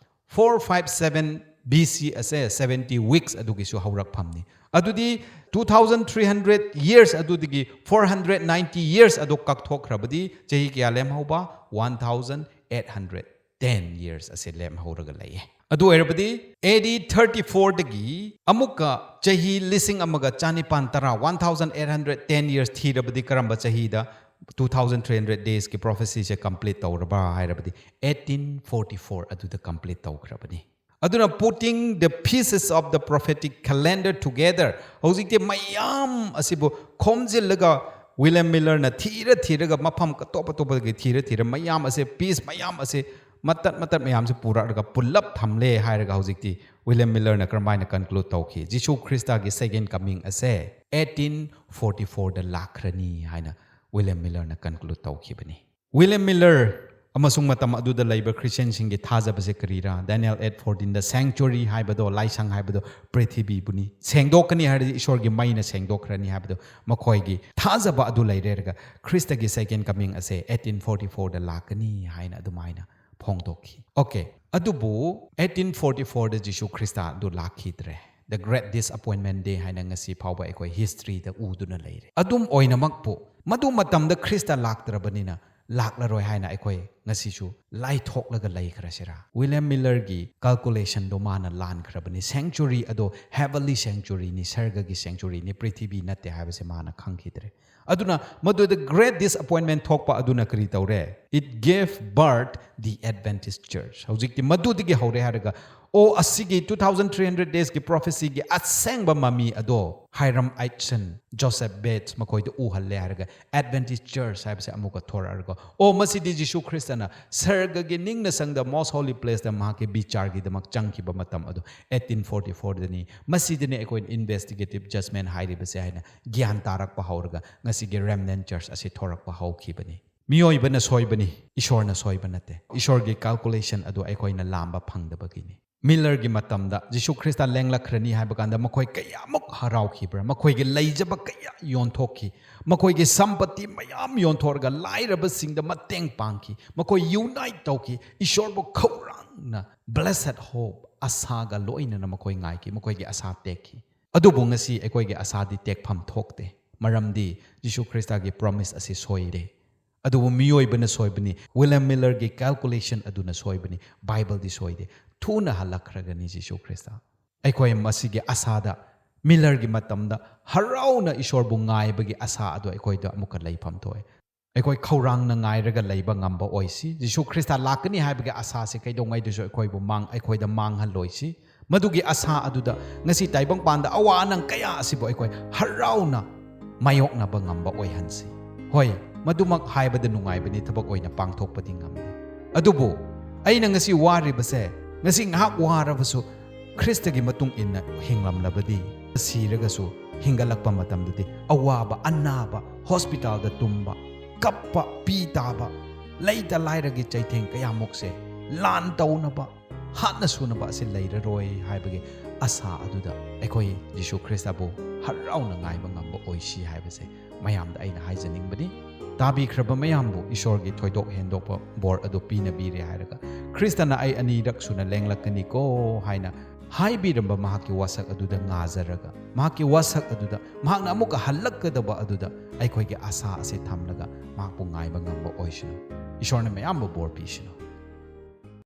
four five seven B C ꯑꯁꯦ seventy weeks ꯑꯗꯨꯒꯤꯁꯨ ꯍꯧꯔꯛꯐꯝꯅꯤ꯫ ꯑꯗꯨꯗꯤ two thousand three hundred years ꯑꯗꯨꯗꯒꯤ four hundred ninety years ꯑꯗꯨ ꯀꯛꯊꯣꯛꯈ꯭ꯔꯕꯗꯤ ꯆꯍꯤ ꯀꯌꯥ ꯂꯦꯝꯍꯧꯕ? One thousand eight hundred ten years ꯑꯁꯦ ꯂꯦꯝꯍꯧꯔꯒ ꯂꯩꯌꯦ꯫ ꯑꯗꯨ ꯑꯣꯏꯔꯕꯗꯤ A D thirty fourꯗꯒꯤ ꯑꯃꯨꯛꯀ ꯆꯍꯤ ꯂꯤꯁꯤꯡ ꯑꯃꯒ ꯆꯅꯤꯄꯥꯟ ꯇꯔꯥ, one thousand eight hundred ten years ꯊꯤꯔꯕꯗꯤ ꯀꯔꯝꯕ ꯆꯍꯤꯗ two thousand three hundred daysꯀꯤ prophecyꯁꯦ complete ꯇꯧꯔꯕ ꯍꯥꯏꯔꯕꯗꯤ eighteen forty four ꯑꯗꯨꯗ complete ꯇꯧꯈ꯭ꯔꯕꯅꯤ꯫ ꯑꯗꯨꯅ putting the pieces of the prophetic calendar together, ꯍꯧꯖꯤꯛꯇꯤ ꯃꯌꯥꯝ ꯑꯁꯤꯕꯨ ꯈꯣꯝꯖꯤꯜꯂꯒ ꯋꯤꯂꯤꯌꯝ ꯃꯤꯂꯔꯅ ꯊꯤꯔ ꯊꯤꯔꯒ ꯃꯐꯝ ꯑꯇꯣꯞ ꯑꯇꯣꯞꯄꯗꯒꯤ ꯊꯤꯔ ꯊꯤꯔ ꯃꯌꯥꯝ ꯑꯁꯦ, piece ꯃꯌꯥꯝ ꯑꯁꯦ, ꯃꯇꯠ ꯃꯇꯠ ꯃꯌꯥꯝꯁꯦ ꯄꯨꯔꯛꯂꯒ ꯄꯨꯜꯂꯞ ꯊꯝꯂꯦ ꯍꯥꯏꯔꯒ ꯍꯧꯖꯤꯛꯇꯤ ꯋꯤꯂꯤꯌꯝ ꯃꯤꯂꯔꯅ ꯀꯔꯝꯍꯥꯏꯅ conclude ꯇꯧꯈꯤ? ꯖꯤꯁꯨ ꯈ꯭ꯔꯤꯁꯇꯒꯤ second coming ꯑꯁꯦ eighteen forty fourꯗ ꯂꯥꯛꯈ꯭ꯔꯅꯤ ꯍꯥꯏꯅ ꯋꯤꯂꯤꯌꯝ ꯃꯤꯂꯔꯅ conclude ꯇꯧꯈꯤꯕꯅꯤ꯫ ꯋꯤꯂꯤꯌꯝ ꯃꯤꯂꯔ ꯑꯃꯁꯨꯡ ꯃꯇꯝ ꯑꯗꯨꯗ ꯂꯩꯕ ꯈ꯭ꯔꯤꯁꯇꯤꯌꯟꯁꯤꯡꯒꯤ ꯊꯥꯖꯕꯁꯦ ꯀꯔꯤꯔꯥ? Daniel eight fourteenꯗ sanctuary ꯍꯥꯏꯕꯗꯣ, ꯂꯥꯏꯁꯪ ꯍꯥꯏꯕꯗꯣ ꯄ꯭ꯔꯤꯊꯤꯕꯤꯕꯨꯅꯤ, ꯁꯦꯡꯗꯣꯛꯀꯅꯤ ꯍꯥꯏꯔꯗꯤ ꯏꯁꯣꯔꯒꯤ ꯃꯩꯅ ꯁꯦꯡꯗꯣꯛꯈ꯭ꯔꯅꯤ ꯍꯥꯏꯕꯗꯣ, ꯃꯈꯣꯏꯒꯤ ꯊꯥꯖꯕ ꯑꯗꯨ ꯂꯩꯔꯦꯔꯒ ꯈ꯭ꯔꯤꯁꯇꯒꯤ second coming ꯑꯁꯦ eighteen forty fourꯗ ꯂꯥꯛꯀꯅꯤ ꯍꯥꯏꯅ ꯑꯗꯨꯃꯥꯏꯅ ꯐꯣꯡꯗꯣꯛꯈꯤ꯫ Okay, ꯑꯗꯨꯕꯨ eighteen forty fourꯗ ꯖꯤꯁꯨ ꯈ꯭ꯔꯤꯁꯇ ꯑꯗꯨ ꯂꯥꯛꯈꯤꯗ꯭ꯔꯦ꯫ The Great Disappointment Day ꯍꯥꯏꯅ ꯉꯁꯤ ꯐꯥꯎꯕ ꯑꯩꯈꯣꯏ historyꯗ ꯎꯗꯨꯅ ꯂꯩꯔꯦ꯫ ꯑꯗꯨꯝ ꯑꯣꯏꯅꯃꯛꯄꯨ, ꯃꯗꯨ ꯃꯇꯝꯗ ꯈ꯭ꯔꯤꯁꯇ ꯂꯥꯛꯇ꯭ꯔꯕꯅꯤꯅ ꯂꯥꯛꯂꯔꯣꯏ ꯍꯥꯏꯅ ꯑꯩꯈꯣꯏ ꯉꯁꯤꯁꯨ ꯂꯥꯏꯊꯣꯛꯂꯒ ꯂꯩꯈ꯭ꯔꯁꯤꯔꯥ? ꯋꯤꯂꯤꯌꯝ ꯃꯤꯂꯔꯒꯤ calculationꯗꯣ ꯃꯥꯅ ꯂꯥꯟꯈ꯭ꯔꯕꯅꯤ꯫ Sanctuary ꯑꯗꯣ heavenly sanctuaryꯅꯤ, ꯁꯔꯒꯒꯤ sanctuaryꯅꯤ, ꯄ꯭ꯔꯤꯊꯤꯕꯤ ꯅꯠꯇꯦ ꯍꯥꯏꯕꯁꯦ ꯃꯥꯅ ꯈꯪꯈꯤꯗ꯭ꯔꯦ꯫ ꯑꯗꯨꯅ ꯃꯗꯨꯗ great disappointment ꯊꯣꯛꯄ ꯑꯗꯨꯅ ꯀꯔꯤ ꯇꯧꯔꯦ? It gave birth the Adventist Church. ꯍꯧꯖꯤꯛꯇꯤ ꯃꯗꯨꯗꯒꯤ ꯍꯧꯔꯦ ꯍꯥꯏꯔꯒ, ꯑꯣ, ꯑꯁꯤꯒꯤ two thousand three hundred daysꯀꯤ prophecyꯒꯤ ꯑꯁꯦꯡꯕ ꯃꯃꯤ ꯑꯗꯣ Hyrum Edson, Joseph Bates ꯃꯈꯣꯏꯗ ꯎꯍꯜꯂꯦ ꯍꯥꯏꯔꯒ Adventist Church ꯍꯥꯏꯕꯁꯦ ꯑꯃꯨꯛꯀ ꯊꯣꯔꯛꯑꯒ, ꯑꯣ, ꯃꯁꯤꯗꯤ ꯖꯤꯁꯨ ꯈ꯭ꯔꯤꯁꯇꯅ ꯁꯔꯒꯒꯤ ꯅꯤꯡꯅ ꯁꯪꯗ most holy placeꯇ ꯃꯍꯥꯛꯀꯤ ꯕꯤꯆꯥꯔꯒꯤꯗꯃꯛ ꯆꯪꯈꯤꯕ ꯃꯇꯝ ꯑꯗꯣ eighteen forty fourꯗꯅꯤ, ꯃꯁꯤꯗꯅꯤ ꯑꯩꯈꯣꯏꯅ investigative judgment ꯍꯥꯏꯔꯤꯕꯁꯦ ꯍꯥꯏꯅ ꯒ꯭ꯌꯥꯟ ꯇꯥꯔꯛꯄ ꯍꯧꯔꯒ ꯉꯁꯤꯒꯤ remnant church ꯑꯁꯤ ꯊꯣꯔꯛꯄ ꯍꯧꯈꯤꯕꯅꯤ꯫ ꯃꯤꯑꯣꯏꯕꯅ ꯁꯣꯏꯕꯅꯤ, ꯏꯁꯣꯔꯅ ꯁꯣꯏꯕ ꯅꯠꯇꯦ꯫ ꯏꯁꯣꯔꯒꯤ calculation ꯑꯗꯨ ꯑꯩꯈꯣꯏꯅ ꯂꯥꯝꯕ ꯐꯪꯗꯕꯒꯤꯅꯤ꯫ ꯃꯤꯂꯔꯒꯤ ꯃꯇꯝꯗ ꯖꯤꯁꯨ ꯈ꯭ꯔꯤꯁꯇ ꯂꯦꯡꯂꯛꯈ꯭ꯔꯅꯤ ꯍꯥꯏꯕ ꯀꯥꯟꯗ ꯃꯈꯣꯏ ꯀꯌꯥꯃꯨꯛ ꯍꯔꯥꯎꯈꯤꯕ꯭ꯔꯥ? ꯃꯈꯣꯏꯒꯤ ꯂꯩꯖꯕ ꯀꯌꯥ ꯌꯣꯟꯊꯣꯛꯈꯤ꯫ ꯃꯈꯣꯏꯒꯤ ꯁꯝꯄꯇꯤ ꯃꯌꯥꯝ ꯌꯣꯟꯊꯣꯛꯂꯒ ꯂꯥꯏꯔꯕꯁꯤꯡꯗ ꯃꯇꯦꯡ ꯄꯥꯡꯈꯤ꯫ ꯃꯈꯣꯏ unite ꯇꯧꯈꯤ꯫ ꯏꯁꯣꯔꯕꯨ ꯈꯧꯔꯥꯡꯅ, Blessed hope, ꯑꯁꯥꯒ ꯂꯣꯏꯅꯅ ꯃꯈꯣꯏ ꯉꯥꯏꯈꯤ, ꯃꯈꯣꯏꯒꯤ ꯑꯁꯥ ꯇꯦꯛꯈꯤ꯫ ꯑꯗꯨꯕꯨ ꯉꯁꯤ ꯑꯩꯈꯣꯏꯒꯤ ꯑꯁꯥꯗꯤ ꯇꯦꯛꯐꯝ ꯊꯣꯛꯇꯦ, ꯃꯔꯝꯗꯤ ꯖꯤꯁꯨ ꯈ꯭ꯔꯤꯁꯇꯒꯤ ꯄ꯭ꯔꯣꯃꯤꯁ ꯑꯁꯤ ꯁꯣꯏꯗꯦ꯫ ꯑꯗꯨꯕꯨ ꯃꯤꯑꯣꯏꯕꯅ ꯁꯣꯏꯕꯅꯤ, ꯋꯤꯂꯤꯌꯝ ꯃꯤꯂꯔꯒꯤ ꯀꯦꯜꯀꯨꯂꯦꯁꯟ ꯑꯗꯨꯅ ꯁꯣꯏꯕꯅꯤ, ꯕꯥꯏꯕꯜꯗꯤ ꯁꯣꯏꯗꯦ꯫ ꯊꯨꯅ ꯍꯜꯂꯛꯈ꯭ꯔꯒꯅꯤ ꯖꯤꯁꯨ ꯈ꯭ꯔꯤꯁꯇ꯫ ꯑꯩꯈꯣꯏ ꯃꯁꯤꯒꯤ ꯑꯁꯥꯗ, ꯃꯤꯂꯔꯒꯤ ꯃꯇꯝꯗ ꯍꯔꯥꯎꯅ ꯏꯁꯣꯔꯕꯨ ꯉꯥꯏꯕꯒꯤ ꯑꯁꯥ ꯑꯗꯨ ꯑꯩꯈꯣꯏꯗ ꯑꯃꯨꯛꯀ ꯂꯩꯐꯝ ꯊꯣꯛꯑꯦ꯫ ꯑꯩꯈꯣꯏ ꯈꯧꯔꯥꯡꯅ ꯉꯥꯏꯔꯒ ꯂꯩꯕ ꯉꯝꯕ ꯑꯣꯏꯁꯤ꯫ ꯖꯤꯁꯨ ꯈ꯭ꯔꯤꯁꯇ ꯂꯥꯛꯀꯅꯤ ꯍꯥꯏꯕꯒꯤ ꯑꯁꯥꯁꯦ ꯀꯩꯗꯧꯉꯩꯗꯁꯨ ꯑꯩꯈꯣꯏꯕꯨ ꯃꯥꯡ-, ꯑꯩꯈꯣꯏꯗ ꯃꯥꯡꯍꯜꯂꯣꯏꯁꯤ꯫ ꯃꯗꯨꯒꯤ ꯑꯁꯥ ꯑꯗꯨꯗ ꯉꯁꯤ ꯇꯥꯏꯕꯪꯄꯥꯟꯗ ꯑꯋꯥ ꯑꯅꯪ ꯀꯌꯥ ꯑꯁꯤꯕꯨ ꯑꯩꯈꯣꯏ ꯍꯔꯥꯎꯅ ꯃꯥꯌꯣꯛꯅꯕ ꯉꯝꯕ ꯑꯣꯏꯍꯟꯁꯤ꯫ ꯍꯣꯏ, ꯃꯗꯨꯃꯛ ꯍꯥꯏꯕꯗ ꯅꯨꯡꯉꯥꯏꯕꯅꯤ, ꯊꯕꯛ ꯑꯣꯏꯅ ꯄꯥꯡꯊꯣꯛꯄꯗꯤ ꯉꯝꯗꯦ꯫ ꯑꯗꯨꯕꯨ ꯑꯩꯅ ꯉꯁꯤ ꯋꯥꯔꯤꯕꯁꯦ, ꯉꯁꯤ ꯉꯥꯏꯍꯥꯛ ꯋꯥꯔꯕꯁꯨ ꯈ꯭ꯔꯤꯁꯇꯒꯤ ꯃꯇꯨꯡ ꯏꯟꯅ ꯍꯤꯡꯂꯝꯂꯕꯗꯤ, ꯁꯤꯔꯒꯁꯨ ꯍꯤꯡꯒꯠꯂꯛꯄ ꯃꯇꯝꯗꯗꯤ ꯑꯋꯥꯕ, ꯑꯅꯥꯕ, ꯍꯣꯁꯄꯤꯇꯥꯜꯗ ꯇꯨꯝꯕ, ꯀꯞꯄ, ꯄꯤ ꯇꯥꯕ, ꯂꯩꯇ ꯂꯥꯏꯔꯒꯤ ꯆꯩꯊꯦꯡ ꯀꯌꯥꯃꯨꯛꯁꯦ ꯂꯥꯟ ꯇꯧꯅꯕ, ꯍꯥꯠꯅ ꯁꯨꯅꯕ ꯑꯁꯤ ꯂꯩꯔꯔꯣꯏ ꯍꯥꯏꯕꯒꯤ ꯑꯁꯥ ꯑꯗꯨꯗ ꯑꯩꯈꯣꯏ ꯖꯤꯁꯨ ꯈ꯭ꯔꯤꯁꯇꯕꯨ ꯍꯔꯥꯎꯅ ꯉꯥꯏꯕ ꯉꯝꯕ ꯑꯣꯏꯁꯤ ꯍꯥꯏꯕꯁꯦ ꯃꯌꯥꯝꯗ ꯑꯩꯅ ꯍꯥꯏꯖꯅꯤꯡꯕꯅꯤ꯫ ꯇꯥꯕꯤꯈ꯭ꯔꯕ ꯃꯌꯥꯝꯕꯨ ꯏꯁꯣꯔꯒꯤ ꯊꯣꯏꯗꯣꯛ ꯍꯦꯟꯗꯣꯛꯄ ꯕꯣꯔ ꯑꯗꯨ ꯄꯤꯅꯕꯤꯔꯦ ꯍꯥꯏꯔꯒ, ꯈ꯭ꯔꯤꯁꯇꯅ "ꯑꯩ ꯑꯅꯤꯔꯛ ꯁꯨꯅ ꯂꯦꯡꯂꯛꯀꯅꯤꯀꯣ" ꯍꯥꯏꯅ ꯍꯥꯏꯕꯤꯔꯝꯕ ꯃꯍꯥꯛꯀꯤ ꯋꯥꯁꯛ ꯑꯗꯨꯗ ꯉꯥꯖꯔꯒ, ꯃꯍꯥꯛꯀꯤ ꯋꯥꯁꯛ ꯑꯗꯨꯗ ꯃꯍꯥꯛꯅ ꯑꯃꯨꯛꯀ ꯍꯜꯂꯛꯀꯗꯕ ꯑꯗꯨꯗ ꯑꯩꯈꯣꯏꯒꯤ ꯑꯁꯥ ꯑꯁꯤ ꯊꯝꯂꯒ ꯃꯍꯥꯛꯄꯨ ꯉꯥꯏꯕ ꯉꯝꯕ ꯑꯣꯏꯁꯅꯨ꯫ ꯏꯁꯣꯔꯅ ꯃꯌꯥꯝꯕꯨ ꯕꯣꯔ ꯄꯤꯁꯅꯨ꯫